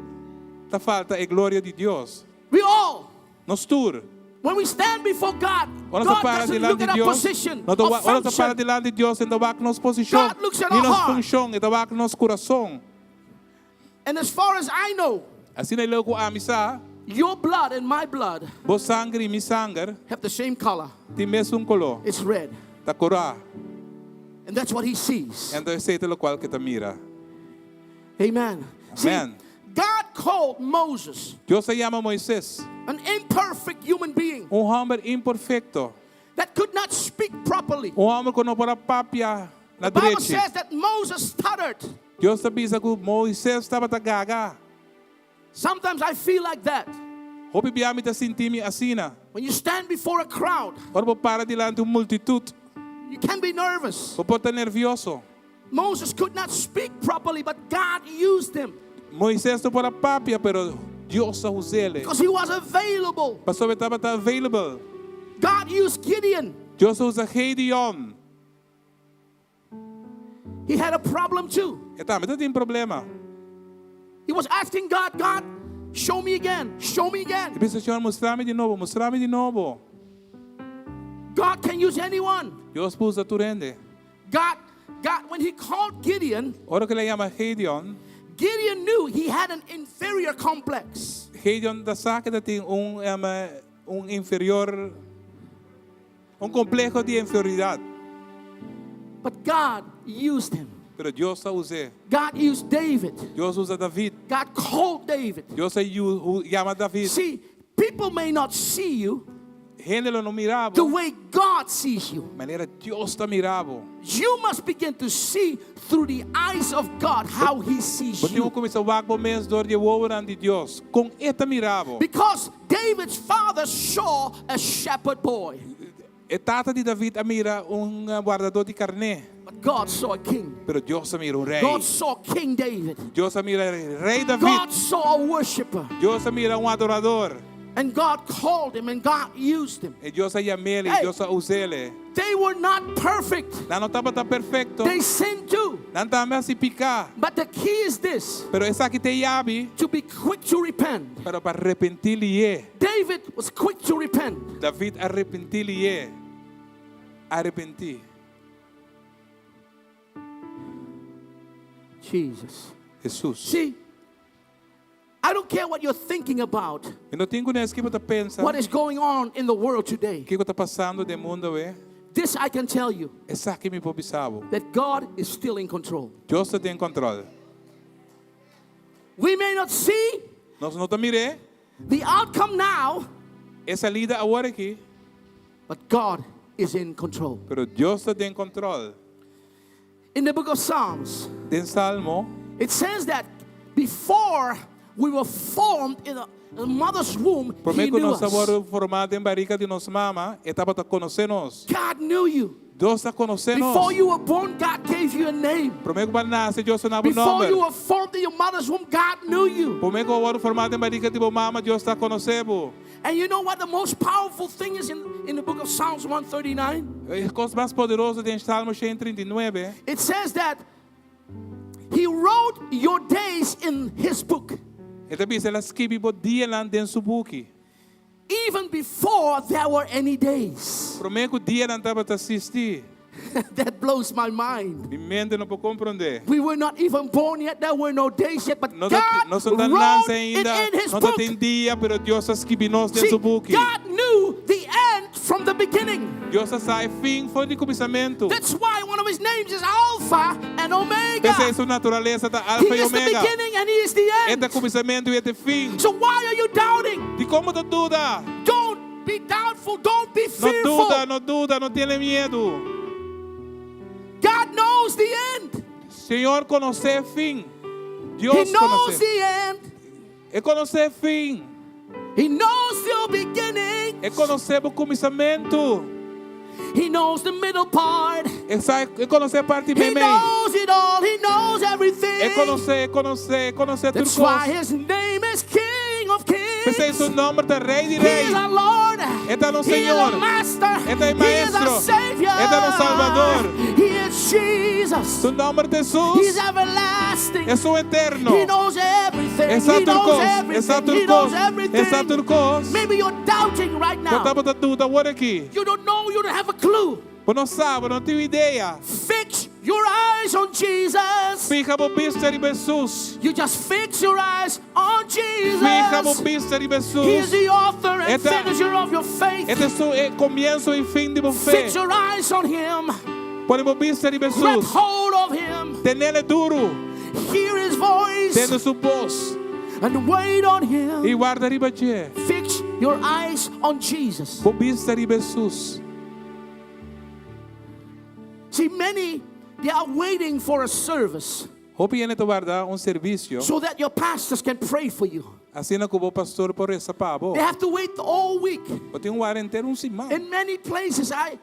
ta falta e gloria di Dios.
We all.
Nos tur.
When we stand before God,
Ora nos
God
para
doesn't look
dilanti
at our
Dios.
position
No ta
or
ora nos para
function.
dilanti Dios, e n' ta wak nos posishon.
God looks at
Ni
our
nos
heart.
funshon, e ta wak nos kurason.
And as far as I know,
Asina leu ku ami sa,
your blood and my blood
bo sanger i mi sanger
have the same color.
tin mesun koló.
It's red.
Ta kòrá.
And that's what he sees.
Anto esei ta loke ku e ta mira.
Amen. See,
Amen.
God called Moses
Dios a yama Moises,
an imperfect human being
un hòmber imperfekto,
that could not speak properly.
un hòmber ku no por a papia na
The Bible
drechi.
says that Moses stuttered.
Dios ta bisa ku Moises tabata gaga.
Sometimes I feel like that.
Hopi bia mi ta sinti mi asina.
When you stand before a crowd,
Ora bo para dilanti un multitut,
you can be nervous.
bo por ta nèrvioso.
Moses could not speak properly, but God used him
Moises no por a papia, pero Dios a us'é.
because he was available.
Pasobra e tabata available.
God used Gideon.
Dios a usa Gideon.
He had a problem too.
E tambe tabatin problema.
He was asking God, God, show me again, show me
E
again.
bisa, Señor, mustra mi di nobo, mustra mi di nobo.
God can use anyone.
Dios por usa tur hende.
God, God, when he called Gideon,
Ora ku el a yama Gideon,
Gideon knew he had an inferior complex.
Gideon ta sa ku e tin un, um, un inferior, un kompleho di inferioridat.
But God used him.
Pero Dios a us'é.
God used David.
Dios a usa David.
God called David.
Dios a yama David.
See, people may not see you
Hende lo no mira bo.
the way God sees you.
Manera Dios ta mira bo.
You must begin to see through the eyes of God how he sees
Bo tin ku
you.
kuminsá wak bo mes dor di wowonan di Dios. Kon e ta mira bo.
Because David's father saw a shepherd boy,
E tata di David a mira un wardadó di karné.
but God saw a king.
Pero Dios a mira un rei.
God saw King David.
Dios a mira rei David.
God saw a worshiper.
Dios a mira un adoradó.
And God called him and God used him.
I Dios a yam'é,
Hey.
Dios a us'é.
They were not perfect.
Nan no tabata perfekto.
They sinned too.
Nan tambe a hasi piká.
But the key is this
Pero esaki ta e yabi,
to be quick to repent.
pero pa arepentí lihé.
David was quick to repent.
David a arepentí lihé. Arepentí.
Jesus.
Jesus.
See, I don't care what you're thinking about,
Mi no tin kunes kiko bo ta pensa.
what is going on in the world today.
Kiko ta pasando den mundu awe?
This I can tell you
Esaki mi por bisa bo.
that God is still in control.
Dios ta den kontròl.
We may not see
Nos no ta mira
the outcome now,
e salida awor aki,
but God is in control.
pero Dios ta den kontròl.
In the book of Psalms,
Den Salmo,
it says that before we were formed in a, a mother's womb, He
promé ku
knew
nos
us.
a wòrdu formá den barika di nos mama, e tabata konosé nos.
God knew you.
Dios a konosé nos.
Before you were born, God gave you a name.
Promé ku bo a nase, Dios a duna bo
Before you
nòmber.
were formed in your mother's womb, God knew you.
Promé ku bo a wòrdu formá den barika di bo mama, Dios ta konosé bo.
And you know what the most powerful thing is in, in the book of Psalms 139?
E kos mas poderoso den Salmo 139,
It says that He wrote your days in His book.
E ta bisa el a skibi bo dianan den su buki.
Even before there were any days.
Promé ku dianan tabata eksistí.
That blows my mind.
Mi mente no por komprondé.
We were not even born yet. There were no days yet. But
No
God
nos no ta
wrote
nase
it
ainda,
in His
no
book.
tin dia, pero Dios a skibi nos den
See,
su buki.
God knew the end from the beginning.
Dios sa e fin for di kuminsamentu.
That's why one of His names is Alpha and Omega.
P'esei su naturalesa ta
He
Alfa i
is the
Omega.
beginning and He is the
E
end.
ta kuminsamentu i e ta fin.
So why are you doubting?
Dikon bo ta duda?
Don't be doubtful. Don't be
No
fearful.
duda, no duda, no tene miedu.
God knows the end.
Señor konosé fin.
He
Dios
knows
konosé.
the end.
E konosé fin.
He knows your beginning.
E konosé e kuminsamentu.
He knows the middle part.
E sa, e konosé parti
He
meimei.
knows it all. He knows everything.
E konosé, konosé, konosé
That's
tur
why
kos.
his name is King of
P'esei
Kings.
su nòmber ta Rei di
He
Rei.
is our Lord.
E ta nos
He is our
Señor.
Master.
E ta e
He is our
Maestro.
Savior.
E ta nos Salbador.
He is Jesus.
Su nòmber ta
He's
Hesus.
everlasting.
Hesus eterno.
He knows everything.
E sa
He knows
tur kos.
everything.
E sa
He knows
tur kos.
everything.
E sa tur kos.
Maybe you're doubting right now.
Bo ta bo ta duda awor aki.
You don't know. You don't have a clue.
Bo no sa, bo no tin idea.
Fix your eyes on Jesus.
Fiha bo bista riba Hesus.
You just fix your eyes on Jesus.
Fiha bo bista riba
He is
Hesus.
the author and
E ta-
finisher of your faith.
E ta su eh, komienso i fin di bo fe.
Fix your eyes on Him.
Pone bo bista riba
Grab
Hesus.
hold of Him.
Ten'é duru.
Hear His voice
Tende su bos.
and wait on Him.
I warda riba dje.
Fix your eyes on Jesus.
Bo bista riba Hesus.
See, many, they are waiting for a service
Hopi hende ta warda un servisio.
so that your pastors can pray for you.
Asina ku bo pastor por resa pa bo.
They have to wait all week.
Bo tin ku warda henter un siman.
In many places, I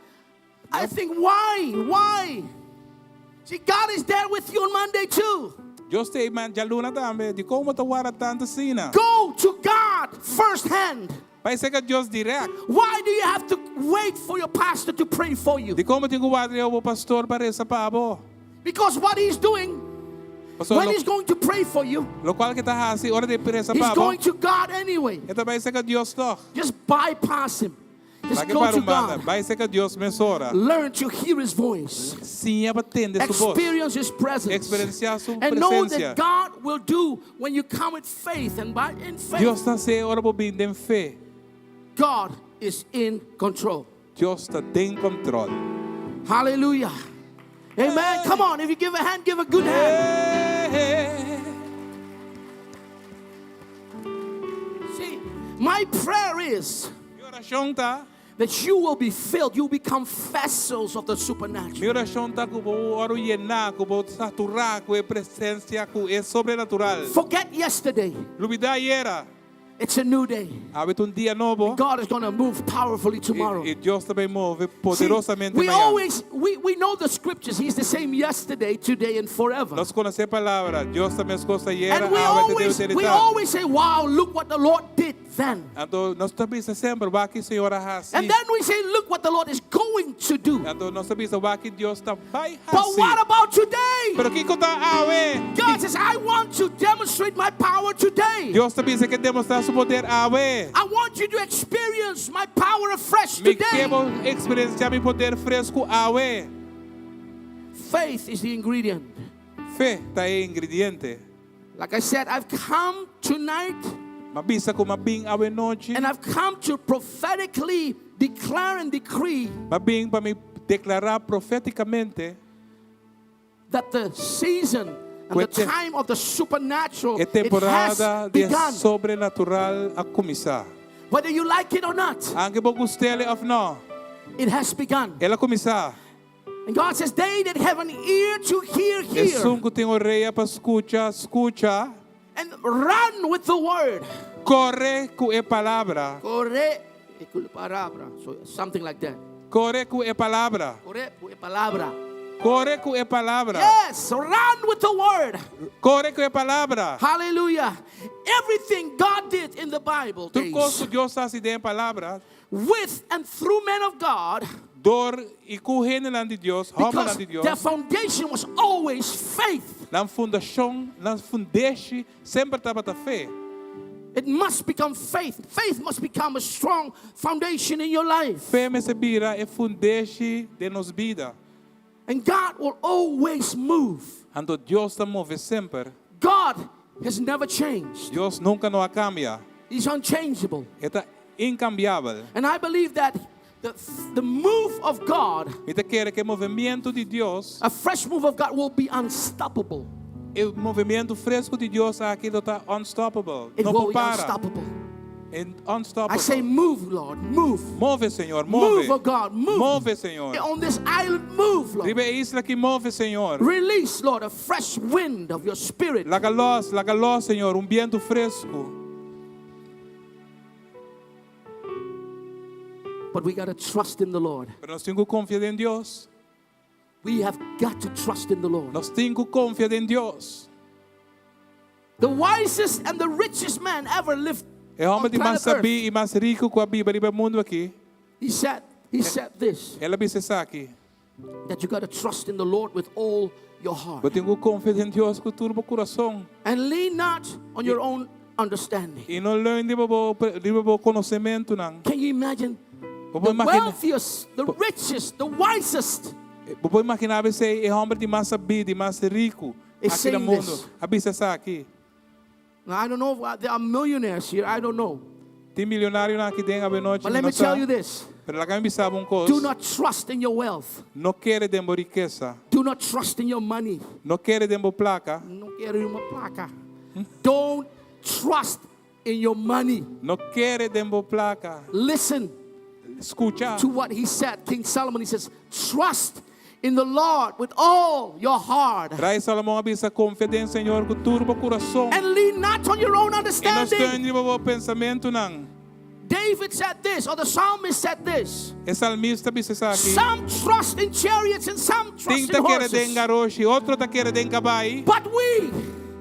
think, why? Why? See, God is there with you on Monday too.
Dios t'ei djaluna tambe. Dikon bo ta warda tantu asina.
Go to God firsthand.
Bai serka Dios dirèkt.
Why do you have to wait for your pastor to pray for you?
Dikon bo tin ku warda bo pastor pa resa pa bo.
Because what he's doing,
Paso
when
lo,
he's going to pray for you,
lokual ku e ta hasi, ora di resa
he's
pa bo.
going to God anyway.
E ta bai serka Dios toch.
Just bypass him. Just
Bai ku
go
para
to
un banda.
God.
Bai serka Dios mesora.
Learn to hear his voice.
Siña pa tende su bos.
Experience his presence.
Eksperensiá su
And know
presensia.
that God will do when you come with faith and by in faith,
Dios ta hasi ora bo bin den fe.
God is in control.
Dios ta den kontròl.
Hallelujah. Amen. Come on, if you give a hand, give a good hand.
Hey.
See, my prayer is
Mi orashon ta.
that you will be filled, you'll become vessels of the supernatural.
Mi orashon ta ku bo wòrdu yená, ku bo saturá ku e presensia, ku e sobrenatural.
Forget yesterday.
Lubidá ayera.
It's a new day.
Awe ta un dia nobo.
God is going to move powerfully tomorrow.
I, i Dios ta bai move
See,
poderosamente
we
mañan.
always we, we know the scriptures. He's the same yesterday, today, and forever.
Nos konosé palabra. Dios ta meskos ayera,
And we
awe te
always
den
we always say, "Wow, look what the Lord did then."
Anto nos ta bisa semper, wak kiko Señor a hasi.
And then we say, "Look what the Lord is going to do."
Anto nos ta bisa, wak kiko Dios ta bai
But
hasi.
what about today?
Pero kiko ta awe.
God says, "I want to demonstrate my power today.
Dios ta bisa e ke demostrá su poder awe.
I want you to experience my power afresh
Mi
today."
ke bo eksperensiá mi poder fresku awe.
Faith is the ingredient.
Fe ta e ingrediente.
Like I said, I've come tonight
M'a bisa ku m'a bin awe nochi.
and I've come to prophetically declare and decree
M'a bin pa mi deklará profétikamente
that the season and the
Ku e
time of the supernatural
e
it has
temporada di
begun.
sobrenatural a kuminsá.
Whether you like it or not,
Aunke bo gust'é òf no,
it has begun.
el a kuminsá.
And God says, They that have an ear to hear, hear.
Esun ku tin orea pa skucha, skucha.
And run with the word.
Kore ku e palabra.
Kore ku palabra. So something like that.
Kore ku e palabra.
Kore ku palabra.
Kore ku e palabra.
Yes, run with the word.
Kore ku e palabra.
Hallelujah. Everything God did in the Bible
Tur kos
days,
ku Dios a hasi den palabra,
with and through men of God,
dor i ku hendenan di Dios, hòmbernan
because
di
their
Dios,
foundation was always faith.
nan fundashon, nan fundeshi semper tabata fe.
It must become faith. Faith must become a strong foundation in your life.
Fe mester bira e fundeshi den nos bida.
And God will always move.
Anto Dios ta move semper.
God has never changed.
Dios nunka no a kambia.
He's unchangeable.
E ta inkambiabel.
And I believe that the, the move of God,
Mi ta kere ku e movementu di Dios,
a fresh move of God, will be unstoppable.
e movementu fresku di Dios aki lo ta unstoppable.
It
No
will
por
be
para.
unstoppable.
En
I
unstoppable.
say, move, Lord, move.
Move, Señor, move.
Move, oh God, move.
Move, Señor.
On this island, move, Lord.
Riba e isla aki move, Señor.
Release, Lord, a fresh wind of your spirit.
Laga los, laga los, Señor, un bientu fresku.
But we got to trust in the Lord.
Pero nos tin ku konfia den Dios.
We have got to trust in the Lord.
Nos tin ku konfia den Dios.
The wisest and the richest man ever lived
E hòmber
on
di mas
planet Earth.
sabí i mas riku ku a biba riba mundu aki.
He said, he said this,
El a bisa esaki.
that you got to trust in the Lord with all your heart.
Bo tin ku konfia den Dios ku tur bo kurason.
And lean not on your own understanding.
I no leun riba bo riba bo konosementunan.
Can you imagine
Bo
the
por imaginá
wealthiest, the richest, the wisest
bo por imaginá esei e hòmber di mas sabí, di mas riku
Is
aki na
saying
mundu.
this.
A bisa esaki.
Now, I don't know if uh, there are millionaires here. I don't know.
Tin milionarionan aki den awe nochi,
But let
no
me tell
sa.
you this.
Pero laga mi bisa bo un kos.
Do not trust in your wealth.
No kere den bo rikesa.
Do not trust in your money.
No kere den bo plaka.
No kere den bo plaka. Don't trust in your money.
No kere den bo plaka.
Listen
Skucha.
to what he said. King Solomon, he says, trust in the Lord with all your heart.
Rei Salomon a bisa konfia den Señor ku tur bo kurason.
And lean not on your own
I no
understanding.
steun riba bo pensamentunan.
David said this, or the psalmist said this.
E salmista a bisa esaki.
Some trust in chariots and some trust
Tin
in
ta kere den
horses.
garoshi, otro ta kere den kabai.
But we,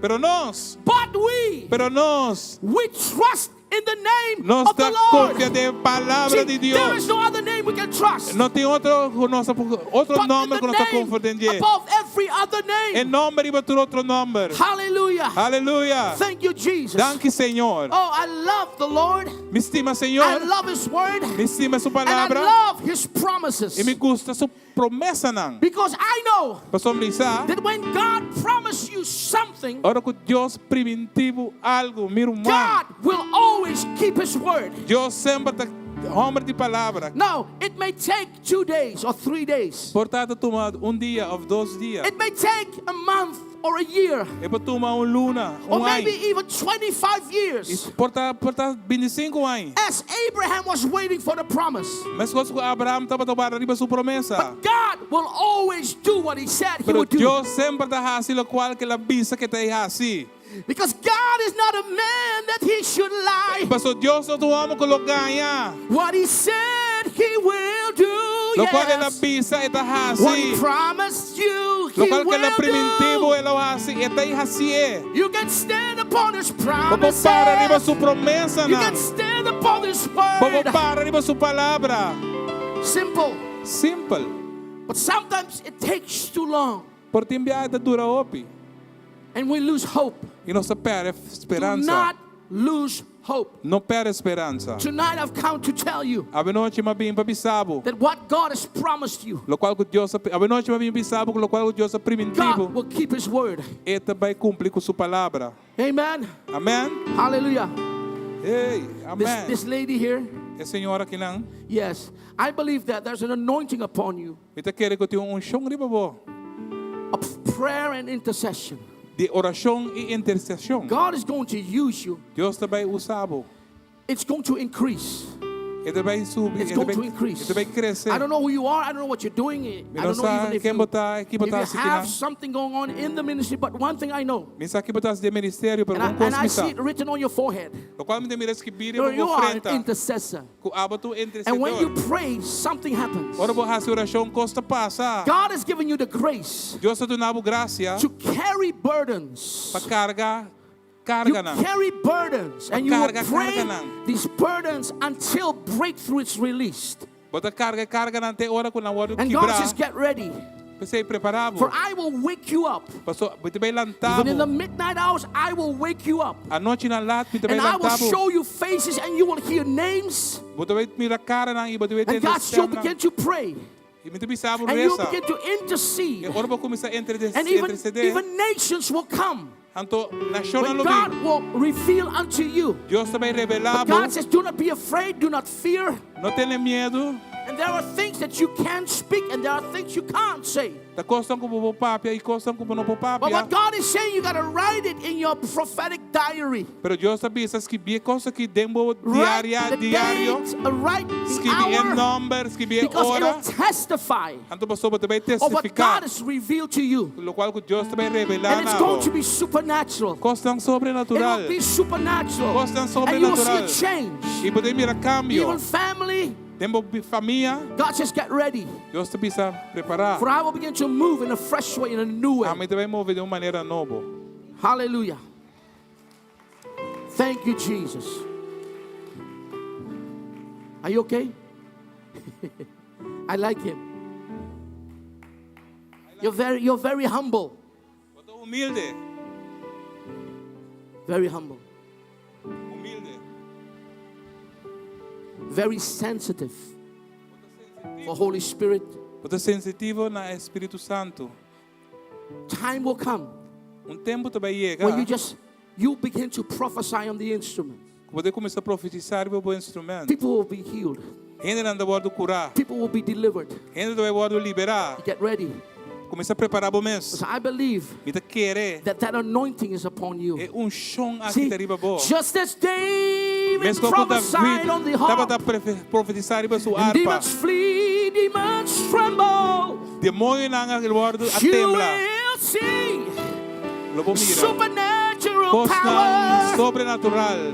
Pero nos,
but we,
pero nos,
we trust in the name
nos
of the
ta
Lord.
konfia den palabra
See,
di
there is
Dios.
no other name we can trust.
No tin otro nos otro
But in
nòmber
the
ku nos ta konfia den
name
dje.
above every other
E
name.
nòmber riba tur otro nòmber.
Hallelujah.
Aleluya.
Thank you, Jesus.
Danki Señor.
Oh, I love the Lord.
Mi stima
I
Señor.
love His word.
Mi stima su
And I
palabra.
love His promises.
I mi gusta su promesanan.
Because I know
Pasobra mi sa,
that when God promised you something,
ora ku Dios primintí bo algu, mi ruman.
God will always keep His word.
Dios semper ta hòmber di palabra.
Now, it may take two days or three days.
Por ta tuma un dia òf dos dia.
It may take a month or a year
E por tuma un luna,
or
un
maybe
aña.
even 25 years.
Por ta por ta 25 aña.
As Abraham was waiting for the promise.
Meskos ku Abraham tabata warda riba su promesa.
But God will always do what He said He
Pero
would do.
Dios semper ta hasi lokual ku el a bisa ku e ta hasi.
Because God is not a man that He should lie.
Pasobra Dios no ta un hòmber ku lo gaña.
What He said He will do.
Lokual el a
Yes.
bisa e ta
What He
hasi.
promised you, He
Lokual ku el a
will
primintí bo
do.
e lo hasi. E ta hasié.
You can stand upon His
Bo por para riba
promises.
su promesa
You
nan.
can stand upon His
Bo por
word.
para riba su palabra.
Simple.
Simpel.
But sometimes it takes too long
Pero tin biaha e ta dura hopi.
and we lose hope.
I nos ta pèrdè
Do
speransa.
not lose hope.
No pèrdè speransa.
Tonight I've come to tell you
Awe nochi m'a bin pa bisa bo.
that what God has promised you,
Lokual ku Dios awe nochi m'a bin bisa bo lokual ku Dios a
God
primintí bo.
will keep His word.
E ta bai kumpli ku su palabra.
Amen.
Amèn.
Hallelujah.
Hey,
This,
amèn.
this lady here,
E señora akinan.
yes, I believe that there's an anointing upon you
Mi ta kere ku tin un unshon riba bo.
of prayer and intercession.
Di orashon i interseshon.
God is going to use you.
Dios ta bai usa bo.
It's going to increase.
E ta bai subi,
It's
e
going
ta
to
bai,
increase.
e ta bai krese.
I don't know who you are. I don't know what you're doing. I
Mi no
don't know
sa
even if
ken
you,
bo ta, ki
if
bo ta
you
hasi
have
kinan.
something going on in the ministry. But one thing I know,
Mi sa ki bo ta hasi den ministerio, pero
and I,
un kos
and I
mi sa.
see it written on your forehead.
Lokual mi ta mira skibí
You,
riba
you
bo
are an
frenta.
intercessor.
Ku abo ta un
And when you
intercedor.
pray, something happens.
Ora bo hasi orashon, kos ta pasa.
God has given you the grace
Dios a duna bo grasia
to carry burdens.
pa karga
You
karganan.
carry burdens and you will
Karga
pray
karganan.
these burdens until breakthrough is released.
Bo ta karga karganan te ora ku nan wòrdu
And God
kibrá.
says, Get ready,
P'esei prepará bo.
for I will wake you up.
Paso, mi ta bai
Even in the
lanta bo.
midnight hours, I will wake you up.
Anochinan lat, mi ta bai
And I will
lanta bo.
show you faces and you will hear names.
Bo ta bai mira karanan i bo ta bai
And
tende
God, you'll
stèmnan.
begin to pray.
I mi ta bisa bo
And you'll
resa.
begin to intercede.
E ora bo kuminsá
And even,
intersedé.
even nations will come.
Anto nashonnan
When
lo
God
bin.
will reveal unto you.
Dios ta bai revelá
But
bo.
God says, Do not be afraid, do not fear.
No tene miedu.
And there are things that you can speak and there are things you can't say.
Ta kosnan ku bo por papia i kosnan ku bo no por
But
papia.
what God is saying, you got to write it in your prophetic diary.
Pero Dios ta bisa skibi e kos aki den bo
Write
diaria,
the
diario.
date, write the
Skibi e
hour,
nòmber, skibi e
because
ora.
it'll testify
Anto pasobra bo ta bai
of what
testifiká.
God has revealed to you.
Lokual ku Dios ta bai revelá
And it's
na
going
bo.
to be supernatural.
Kosnan
It
sobrenatural.
will be supernatural.
Kosnan
And you will see a
sobrenatural.
change.
I bo ta mira kambio.
Even family,
Den bo famia,
God says, get ready.
Dios ta bisa prepará.
For I will begin to move in a fresh way, in a new way.
Ami ta bai move di un manera nobo.
Hallelujah. Thank you, Jesus. Are you okay? I like him. You're very, you're very humble.
Bo ta humilde.
Very humble.
Humilde.
Very sensitive for Holy Spirit.
Bo ta sensitivo na Spiritu Santu.
Time will come
Un tempu ta bai yega.
when you just you begin to prophesy on the instrument.
Bo ta kuminsá profetisá riba bo instrumènt.
People will be healed.
Hendenan ta wòrdu kurá.
People will be delivered.
Hende ta bai wòrdu liberá.
Get ready.
Kuminsá prepará bo mes.
So I believe
Mi ta kere.
that that anointing is upon you.
E unshon aki
See,
ta riba bo.
just as David
Meskos ku
prophesied
David
on the
tabata
harp,
profetisá riba su
and
arpa.
demons flee, demons tremble.
Demoñonan a wòrdu a
You
tembla.
will see
Lo bo mira.
supernatural
Kosnan
power,
sobrenatural.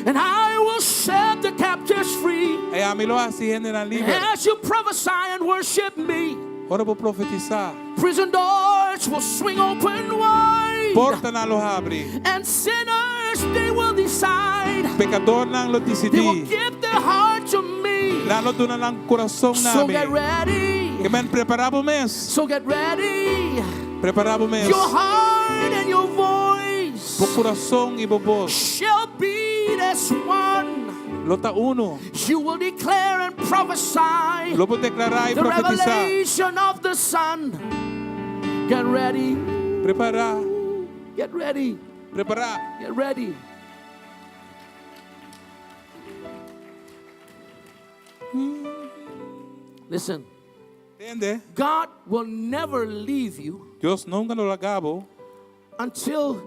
and I will set the captives free.
I ami lo hasi hendenan liber.
As you prophesy and worship me,
Ora bo profetisá.
prison doors will swing open wide,
Portanan lo habri.
and sinners they will decide.
Pekadónan lo
They will
disidí.
give their heart to me.
Nan lo duna nan kurason
So
na mi.
get ready.
Ke men prepará bo mes.
So get ready.
Prepará bo mes.
Your heart and your voice
Bo kurason i bo bos.
shall beat as one.
Lo ta uno.
You will declare and prophesy
Lo bo deklará i
the
profetisá.
revelation of the Son. Get ready.
Prepará.
Get ready.
Prepará.
Get ready. Listen,
Tende?
God will never leave you
Dios nunka lo laga bo
until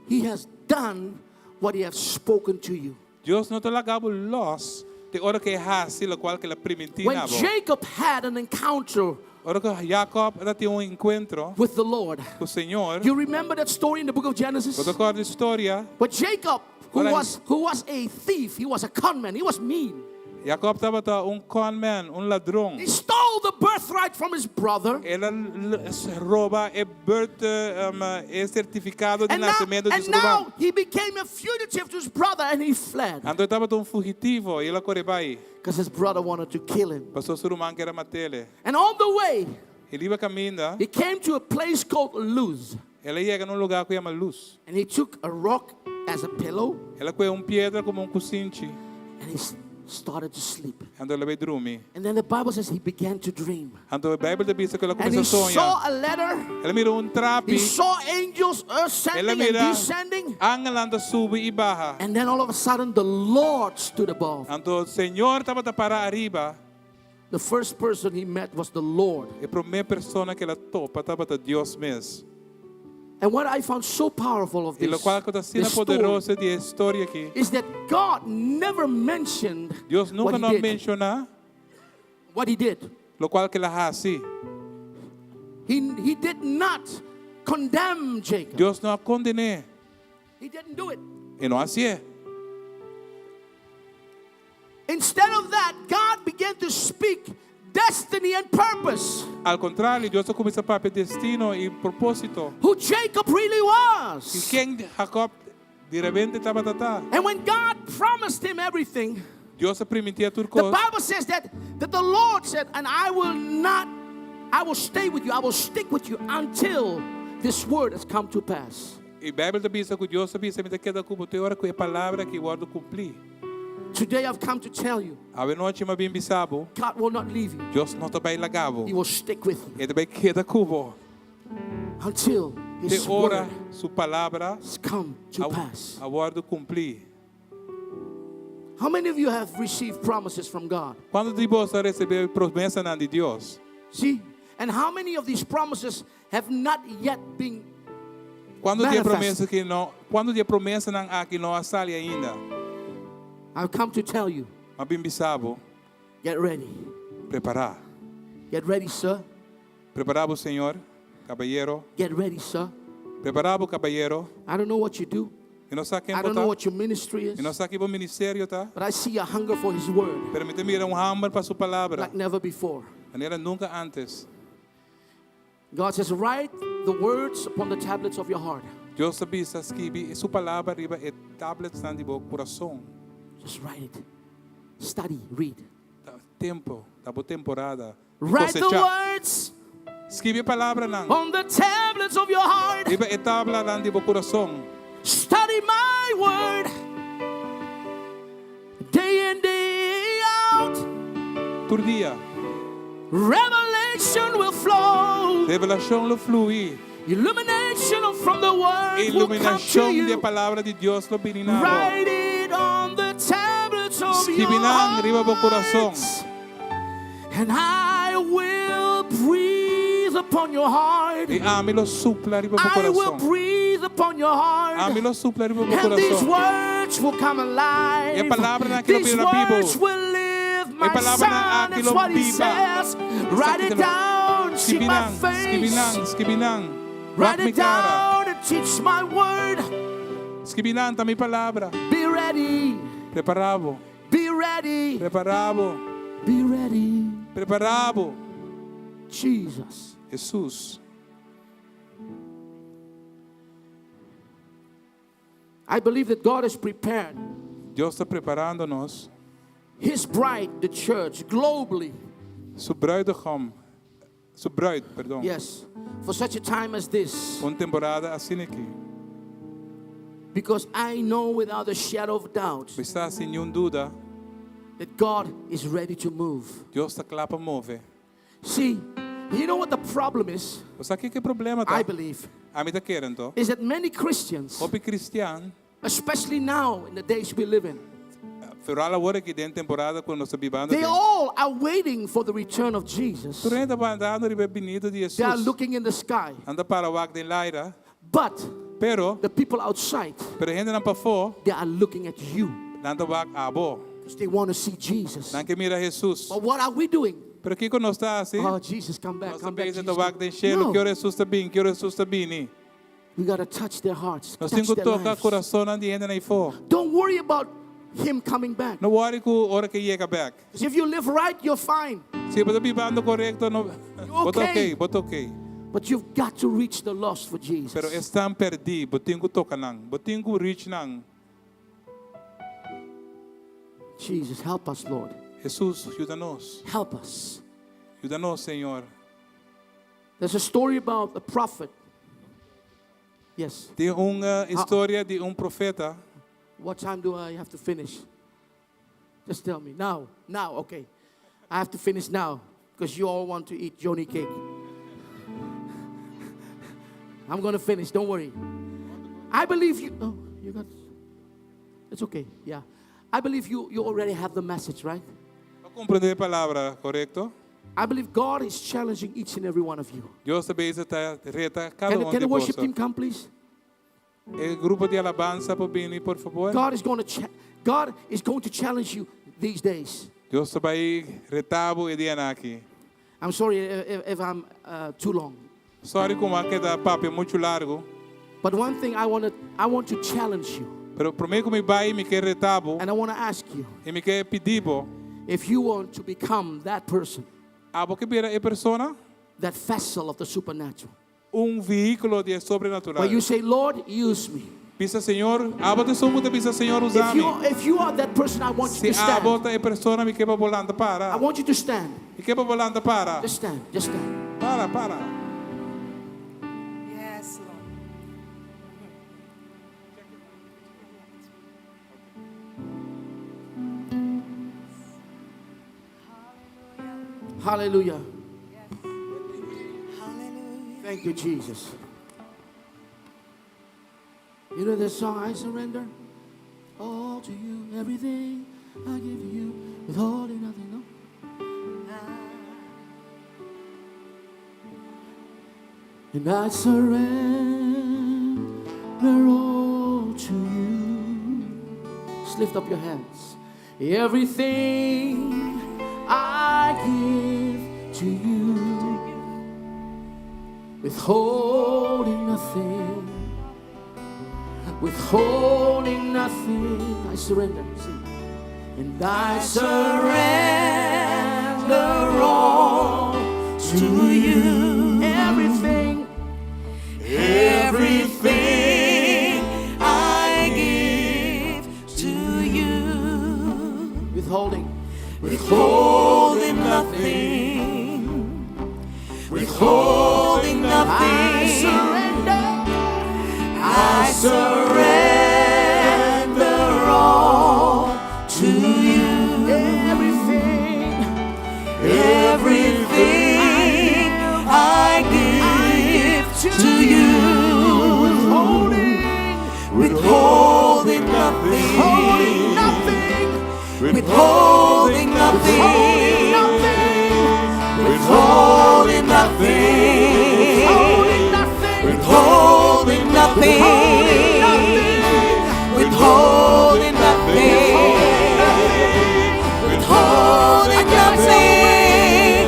He has done what He has spoken to you.
Dios no ta laga bo lòs te ora ku E hasi lokual ku El a primintí
When
na bo.
Jacob had an encounter
Ora ku Jacob tabatin un enkuentro
with the Lord,
ku Señor.
you remember that story in the book of Genesis?
Bo ta kòrda e historia.
But Jacob, who
Ora-
was who was a thief, he was a conman, he was mean.
Jacob tabata un conman, un ladron.
He stole the birthright from his brother.
El a roba e birth um, e sertifikado di
And now,
nasementu di
and
su ruman.
now he became a fugitive to his brother and he fled
Anto e tabata un fugitivo i el a kore bai.
because his brother wanted to kill him.
Pasobra su ruman ker a mat'é.
And on the way,
I riba kaminda,
he came to a place called Luz
el a yega na un lugá ku yama Luz.
and he took a rock as a pillow
El a kohe un piedra komo un kusinchi.
and he started to sleep.
Anto el a bai drumi.
And then the Bible says he began to dream.
Anto Beibel ta bisa ku el a
And he
kuminsá soña.
saw a letter.
El a mira un trapi.
He saw angels
El a
ascending and
mira
descending.
angelnan ta subi i baha.
And then all of a sudden, the Lord stood above.
Anto Señor tabata pará ariba.
The first person he met was the Lord.
E promé persona ku el a topa tabata Dios mes.
And what I found so powerful of
I
this,
lokual ku ta asina
this story
poderoso di e historia aki,
is that God never mentioned
Dios
what
nunka
he
no a
did.
menshoná
What he did.
lokual ku el a hasi.
He, he did not condemn Jacob.
Dios no a konden'é.
He didn't do it.
E no a hasié.
Instead of that, God began to speak destiny and purpose.
Al kontrario, Dios a kuminsá papia destino i propósito.
Who Jacob really
I
was.
ken Jacob di repente tabata ta?
And when God promised him everything,
Dios a primintié tur
the
kos.
Bible says that, that the Lord said, And I will not, I will stay with you, I will stick with you until this word has come to pass.
I Beibel ta bisa ku Dios a bisa, Mi ta keda ku bo te ora ku e palabra aki wòrdu kumplí.
Today I've come to tell you,
Awe nochi m'a bin bisa bo,
God will not leave you.
Dios no ta bai laga bo.
He will stick with you
E ta bai keda ku bo.
until
Te
His
ora
word
su palabra
has come to
a,
pass.
a wòrdu kumplí.
How many of you have received promises from God?
Kuantu di boso a risibí promesanan di Dios?
See? And how many of these promises have not yet been
Kuantu di e
manifested?
promesa ku no, kuantu di e promesanan aki no a sali ainda?
I've come to tell you,
M'a bin bisa bo,
get ready.
prepará.
Get ready, sir.
Prepará bo, señor, kabayero.
Get ready, sir.
Prepará bo, kabayero.
I don't know what you do.
Mi no sa ken
I
bo
don't know
ta.
what your ministry is.
Mi no sa ki bo ministerio ta.
But I see a hunger for his word
Pero mi ta mira un hamber pa su palabra.
like never before.
Manera nunka ántes.
God says, write the words upon the tablets of your heart.
Dios ta bisa skibi su palabra riba e tabletsnan di bo kurason.
Just write it. Study, read.
Ta tempu, ta bo temporada.
Write the
Kosechá.
words
Skibi e palabranan
on the tablets of your heart.
riba e tablanan di bo kurason.
Study my word day in, day out.
Tur dia.
Revelation will flow.
Revelashon lo flui.
Illumination from the word will come to
Iluminashon di e
you.
palabra di Dios lo bini na bo.
Write it on the tablets of your
Skibi nan riba bo kurason.
heart. And I will breathe upon your heart.
I ami lo supla riba bo
I will
kurason.
breathe upon your heart.
Ami lo supla riba bo
And these
kurason.
words will come alive.
E palabranan aki lo
These
bira bibu.
words will live, my
E palabranan
son.
aki
That's
lo
what he
biba.
says. Write it down. See
Skibi
my
nan, skibi
face.
nan, skibi nan.
Write
Wak mi
it
kara.
down and teach my word.
Skibi nan ta mi palabra.
Be ready.
Prepará bo.
Be ready.
Prepará bo.
Be ready.
Prepará bo.
Jesus.
Jesus.
I believe that God has prepared
Dios ta preparando nos.
His bride, the church, globally.
Su bruidegom, su bruid, perdon.
Yes. For such a time as this.
Un temporada asina aki.
Because I know without a shadow of doubt
Mi sa sin ningun duda,
that God is ready to move.
Dios ta kla pa move.
See, you know what the problem is?
Bo sa kiko e problema ta?
I believe.
Ami ta kere anto.
Is that many Christians,
Hopi kristian,
especially now in the days we live in,
Vooral awor aki den temporada ku nos ta bibando.
they all are waiting for the return of Jesus.
Tur hende ta wardando riba e binida di
They are
Jesus.
looking in the sky.
Nan ta para wak den laira.
But
Pero,
the people outside,
pero hendenan pafó,
they are looking at you
nan ta wak abo.
because they want to see Jesus.
Nan ke mira Jesus.
But what are we doing?
Pero kiko nos ta hasi?
Oh, Jesus, come back,
Nos
come back.
ta
Jesus,
ta wak
come.
den shelu,
No.
ki ora Jesus ta bin, ki ora Jesus ta bini.
We got to touch their hearts,
Nos
touch
tin ku
their
toka
lives.
kurasonnan di hendenan eifó.
Don't worry about him coming back.
No worry ku ora ku e yega bèk.
Because if you live right, you're fine.
Si bo ta bibando korekto, no,
You're
bo ta
okay.
okay, bo ta okay.
But you've got to reach the lost for Jesus.
Pero esnan pèrdí, bo tin ku toka nan, bo tin ku reach nan.
Jesus, help us, Lord.
Jesus, yuda nos.
Help us.
Yuda nos, Señor.
There's a story about a prophet. Yes.
Tin un eh, historia di un profeta.
What time do I have to finish? Just tell me. Now. Now. Okay. I have to finish now because you all want to eat Johnny cake. I'm going to finish. Don't worry. I believe you. Oh, you got. It's okay. Yeah. I believe you, you already have the message, right?
Bo a komprondé e palabra, korekto?
I believe God is challenging each and every one of you.
Dios ta bezig ta reta kada
Can,
un
can
di
the worship
boso.
team come, please?
E grupo di alabansa por bini, por fabor.
God is going to cha- God is going to challenge you these days.
Dios ta bai reta bo e dianan aki.
I'm sorry if, if I'm too long.
Sorry ku mi a keda papia muchu largu.
But one thing I want to I want to challenge you
Pero promé ku mi bai mi ke reta bo
and I want to ask you
i mi ke pidi bo.
if you want to become that person,
Abo ke bira e persona?
that vessel of the supernatural.
Un vehíkulo di e sobrenatural.
Where you say, Lord, use me.
Bisa Señor, abo ta esun ku ta bisa Señor usa
If
mi.
you if you are that person, I want you
Si
to stand.
abo ta e persona mi ke pa bo lanta
I
para.
want you to stand.
Mi ke pa bo lanta para.
Just stand. Just stand.
Para, para.
Yes, Lord.
Hallelujah.
Hallelujah.
Thank you, Jesus. You know this song, I surrender all to you, everything I give to you, withholding nothing. No. And I surrender all to you. Just lift up your hands. Everything I give to you, withholding nothing, withholding nothing. I surrender. Sing. And I surrender all to you. Everything,
Everything I give to you,
withholding,
withholding nothing, withholding
I
nothing.
surrender.
I surrender all to you.
Everything,
Everything I give to you,
withholding,
withholding nothing,
holding nothing,
withholding nothing,
holding nothing,
withholding nothing,
holding nothing,
withholding nothing, withholding nothing, withholding nothing.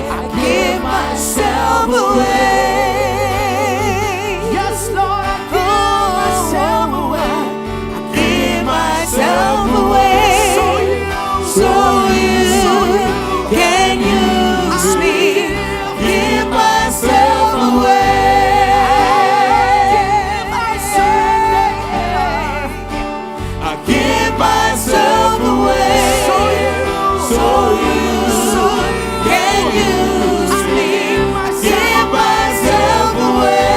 I give myself away.
Yes, Lord, I give myself away.
I give myself away.
So you,
So you can use me. Give myself away.
I surrender.
I give myself away.
So you,
So you can use me. Give myself away.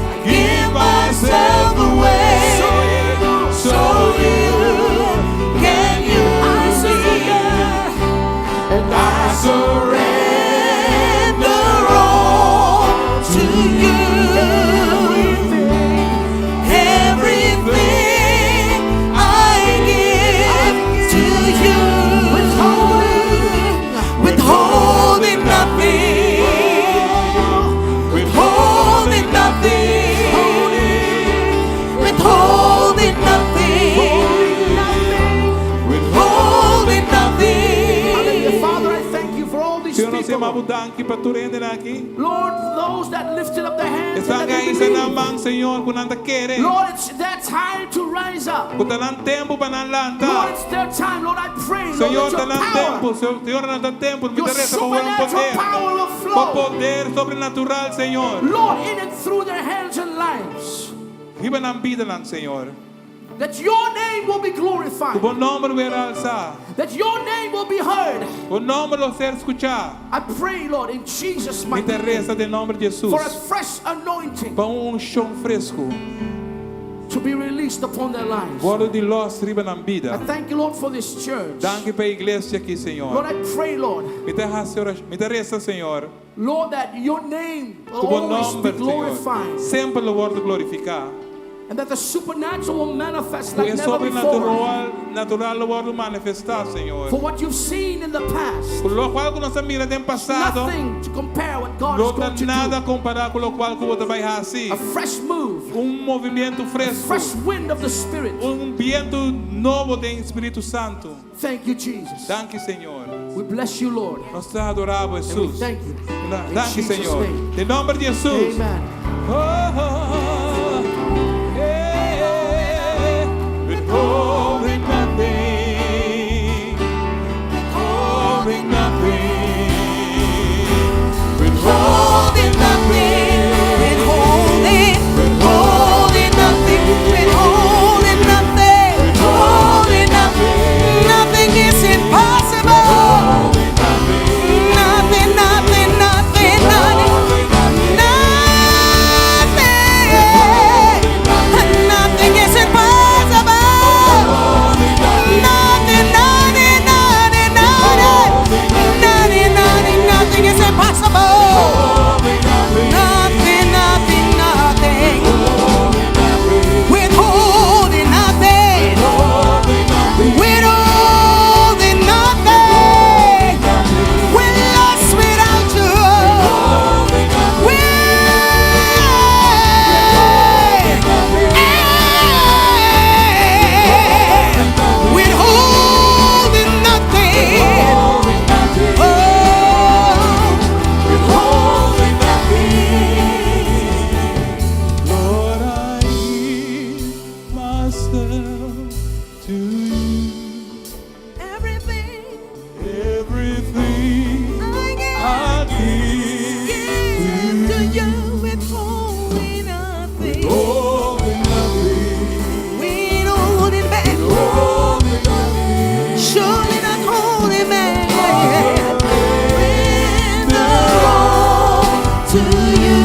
I give myself away. So you can use me.
And I
Surrender all to you. Everything I give to you, withholding nothing, withholding nothing, withholding nothing, withholding
Hallelujah.
nothing.
Father, I thank you for all these
Señor, nos
people.
yama danki pa tur hende aki.
Lord, those that lifted up their hands and
Esnan
that they
ku a hisa nan
believe.
man, Señor, ku nan ta kere.
Lord, it's their time to rise up.
Ku ta nan tempu pa nan
Lord,
lanta.
it's their time. Lord, I pray, Lord,
Señor,
that
ta
your
nan
power,
tempu. Señor, nan ta tempu.
your
Mi ta resa pa bo
supernatural
poder.
power will
Bo
flow.
poder sobrenatural, Señor.
Lord, in and through their hands and lives.
Riba nan bidanan, Señor.
That your name will be
Ku
glorified.
bo nòmber lo alsá.
That your name will be heard.
Bo nòmber lo ser skuchá.
I pray, Lord, in Jesus'
Mi
mighty
ta
name,
resa den nòmber di Jesus.
for a fresh anointing
Pa un unshon fresku.
to be released upon their lives.
Wòrdu di lòs riba nan
I
bida.
thank you, Lord, for this church.
Danki pa e iglesia aki, Señor.
Lord, I pray, Lord,
Mi ta hasi orashon, mi ta resa, Señor.
Lord, that your name will
Ku bo
always be
nòmber, Señor.
glorified
Semper lo wòrdu glorifiká.
And that the supernatural will manifest
Ku
like
e
never before.
sobrenatural natural lo wòrdu manifestá, Señor.
For what you've seen in the past,
Ku lokual ku nos a mira den pasado,
nothing to compare what God
no
is
ta
going to
nada
do.
kompará ku lokual ku bo ta bai hasi.
A fresh move,
Un movementu fresku,
fresh wind of the Spirit.
Un bientu nobo di Spiritu Santu.
Thank you, Jesus.
Danki, Señor.
We bless you, Lord.
Nos ta adorá
And we
Hesus.
thank you. In
Danki,
Jesus'
Señor.
name.
Den nòmber di Hesus.
Amen.
Oh, yeah. Withholding nothing, withholding nothing,
Holding nothing, withholding, holding nothing, withholding nothing, holding nothing. Nothing is impossible. Nothing, nothing, nothing, nothing, nothing. Nothing is impossible. Nothing, nothing, nothing, nothing, nothing, nothing, nothing is impossible. Nothing, nothing, nothing. Withholding nothing. Withholding nothing. We're lost without you. We withholding nothing. Oh, withholding nothing.
Lord, I give myself to you.
Everything
Everything
I
I give,
give to you, withholding nothing.
holding nothing,
Withholding back.
holding nothing.
Surely not holding back. Render all to you.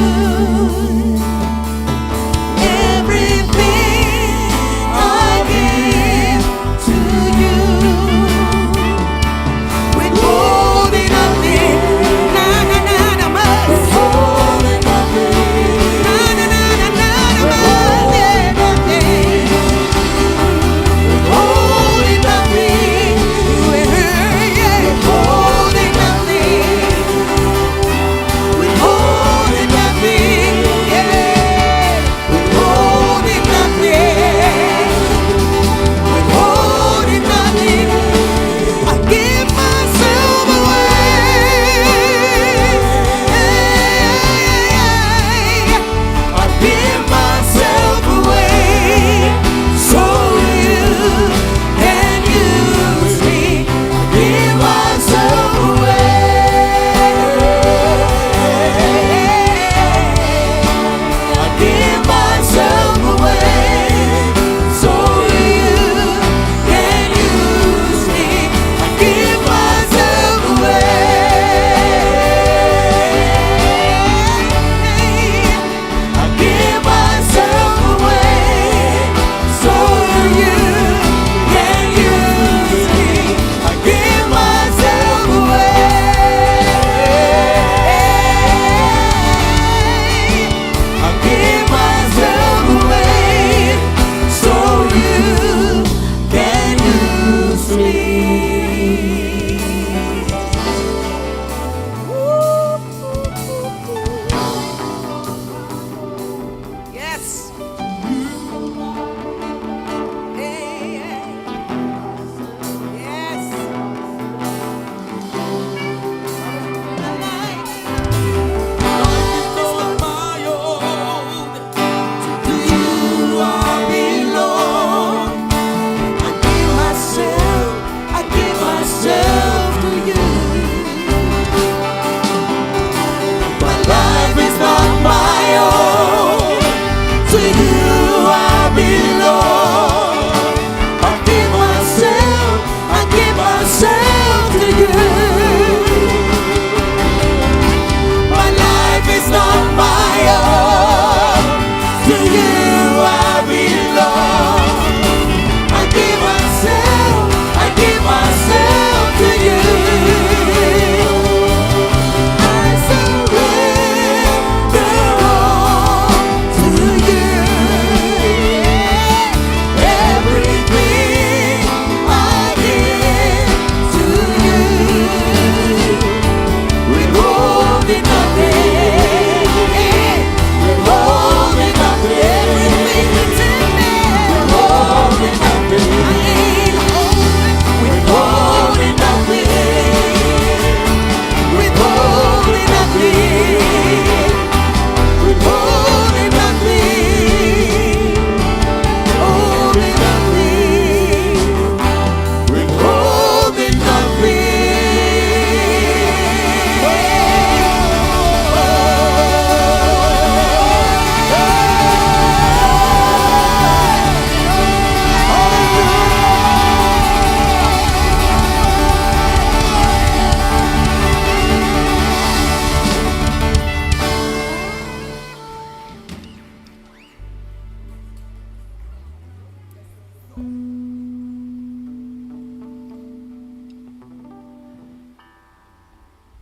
Everything I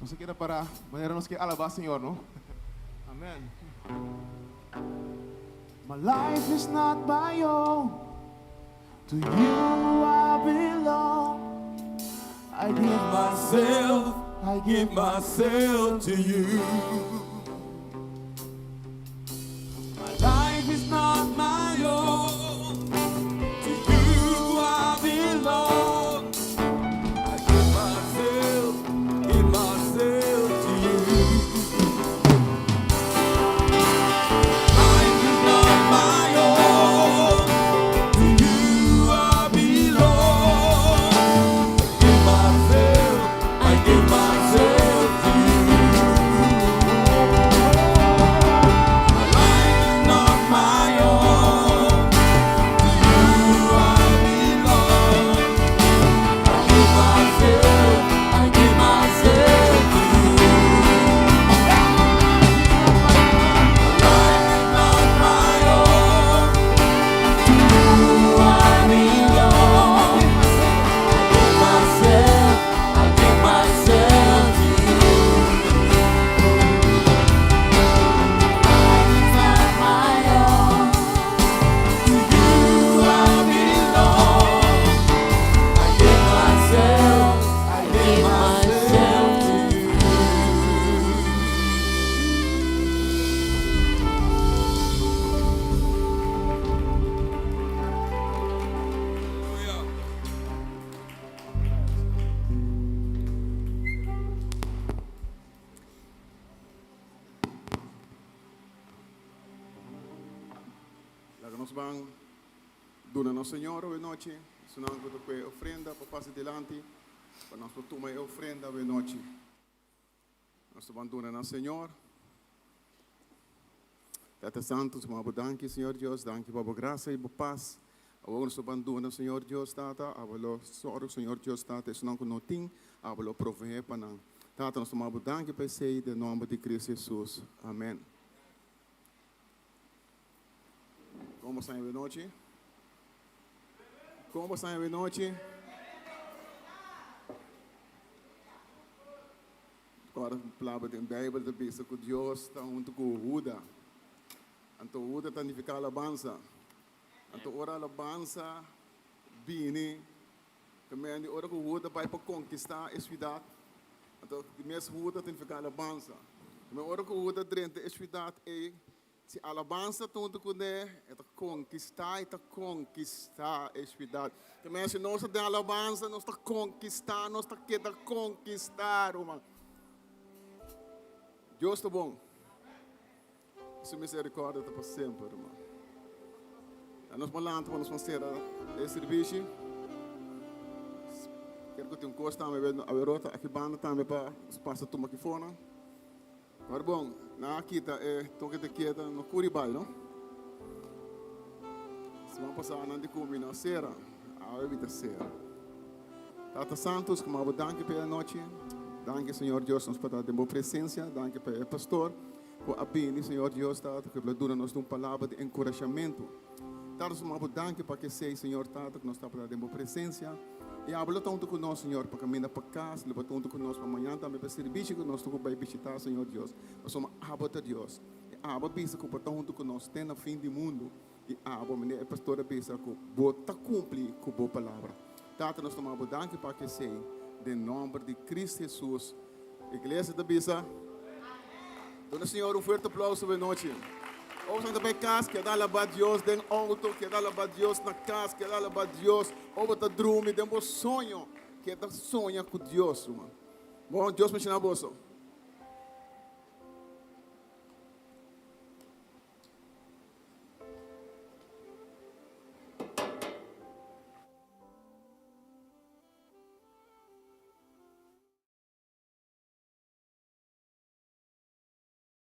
Nos a keda para manera nos ke alabá Señor, no? Amen. My life is not my own, to you I belong. I give myself, I give myself to you. My life is not my own, to you I belong. I give myself, give myself to you. Life is not my own, to you I belong. I give myself, I give myself to you. My life is not my own, to you I belong. I give myself, I give myself to you. My life is not my own, to you I belong. I give myself, I give myself to you.
Life is not my own.
To you I belong. I give myself, I give myself to you.
Laga nos ban duna nos Señor awe nochi. Esnan ku ta ku e ofrenda pa pasa dilanti pa nos por tuma e ofrenda awe nochi. Nos ta ban duna na Señor. Tata Santu, nos bo danki, Señor Dios, danki pa bo grasia i bo pas. Awor nos ta ban duna, Señor Dios, Tata, abo lo sòru, Señor Dios, Tata, esnan ku no tin, abo lo proveé pa nan. Tata, nos ta bo danki pa esei den nòmber di Kristu Hesus. Amèn. Kon bo sta awe nochi? Kon bo sta awe nochi? Ora palabra den Bijbel ta bisa ku Dios ta huntu ku Huda. Anto Huda ta nifiká alabansa. Anto ora alabansa bini, ta mende ora ku Huda bai pa konkistá e siudat, anto di mes Huda ta nifiká alabansa. Tambe ora ku Huda drenta e siudat ei, si alabansa ta huntu kuné, e ta konkistá, e ta konkistá e siudat. Tambe si nos ta den alabansa, nos ta konkistá, nos ta keda konkistá, ruman. Dios ta bon. Su miserikòrdia ta pa semper, ruman. A nos por lanta pa nos por sera e sirbishi. Kere ku tin un kos tambe awe rota aki banda tambe pa pasa tuma aki fona. Maar bon, nan a kita e toke de keda, no kuri bai, no? Siman pasá nan di ku mi no a sera, awe mi ta sera. Tata Santu, skuma bo danki pa e anochi. Danki, Señor Dios, nos por ta den bo presensia. Danki pa e pastor ku a bini, Señor Dios, Tata, ku a duna nos un palabra di enkurashamentu. Tata, skuma bo danki pa kesei, Señor Tata, ku nos ta por ta den bo presensia. I abo lo ta huntu ku nos, Señor, pa kaminda pa kas, lo bo ta huntu ku nos pa mañana tambe pa sirbishi ku nos ta ku bai bishitá, Señor Dios. Pasobra abo ta Dios. I abo a bisa ku bo ta huntu ku nos te na fin di mundu. I abo, manera e pastor a bisa, ku bo ta kumpli ku bo palabra. Tata, nos ta manda bo danki pa kesei, den nòmber di Kristu Hesus. Iglesia ta bisa. Duna Señor un fuerte aplauso awe nochi. Ora bo ta bai kas, keda alabá Dios den outo, keda alabá Dios na kas, keda alabá Dios ora bo ta drumi den bo soño, keda soña ku Dios, ruman. Bon, Dios benshoná boso.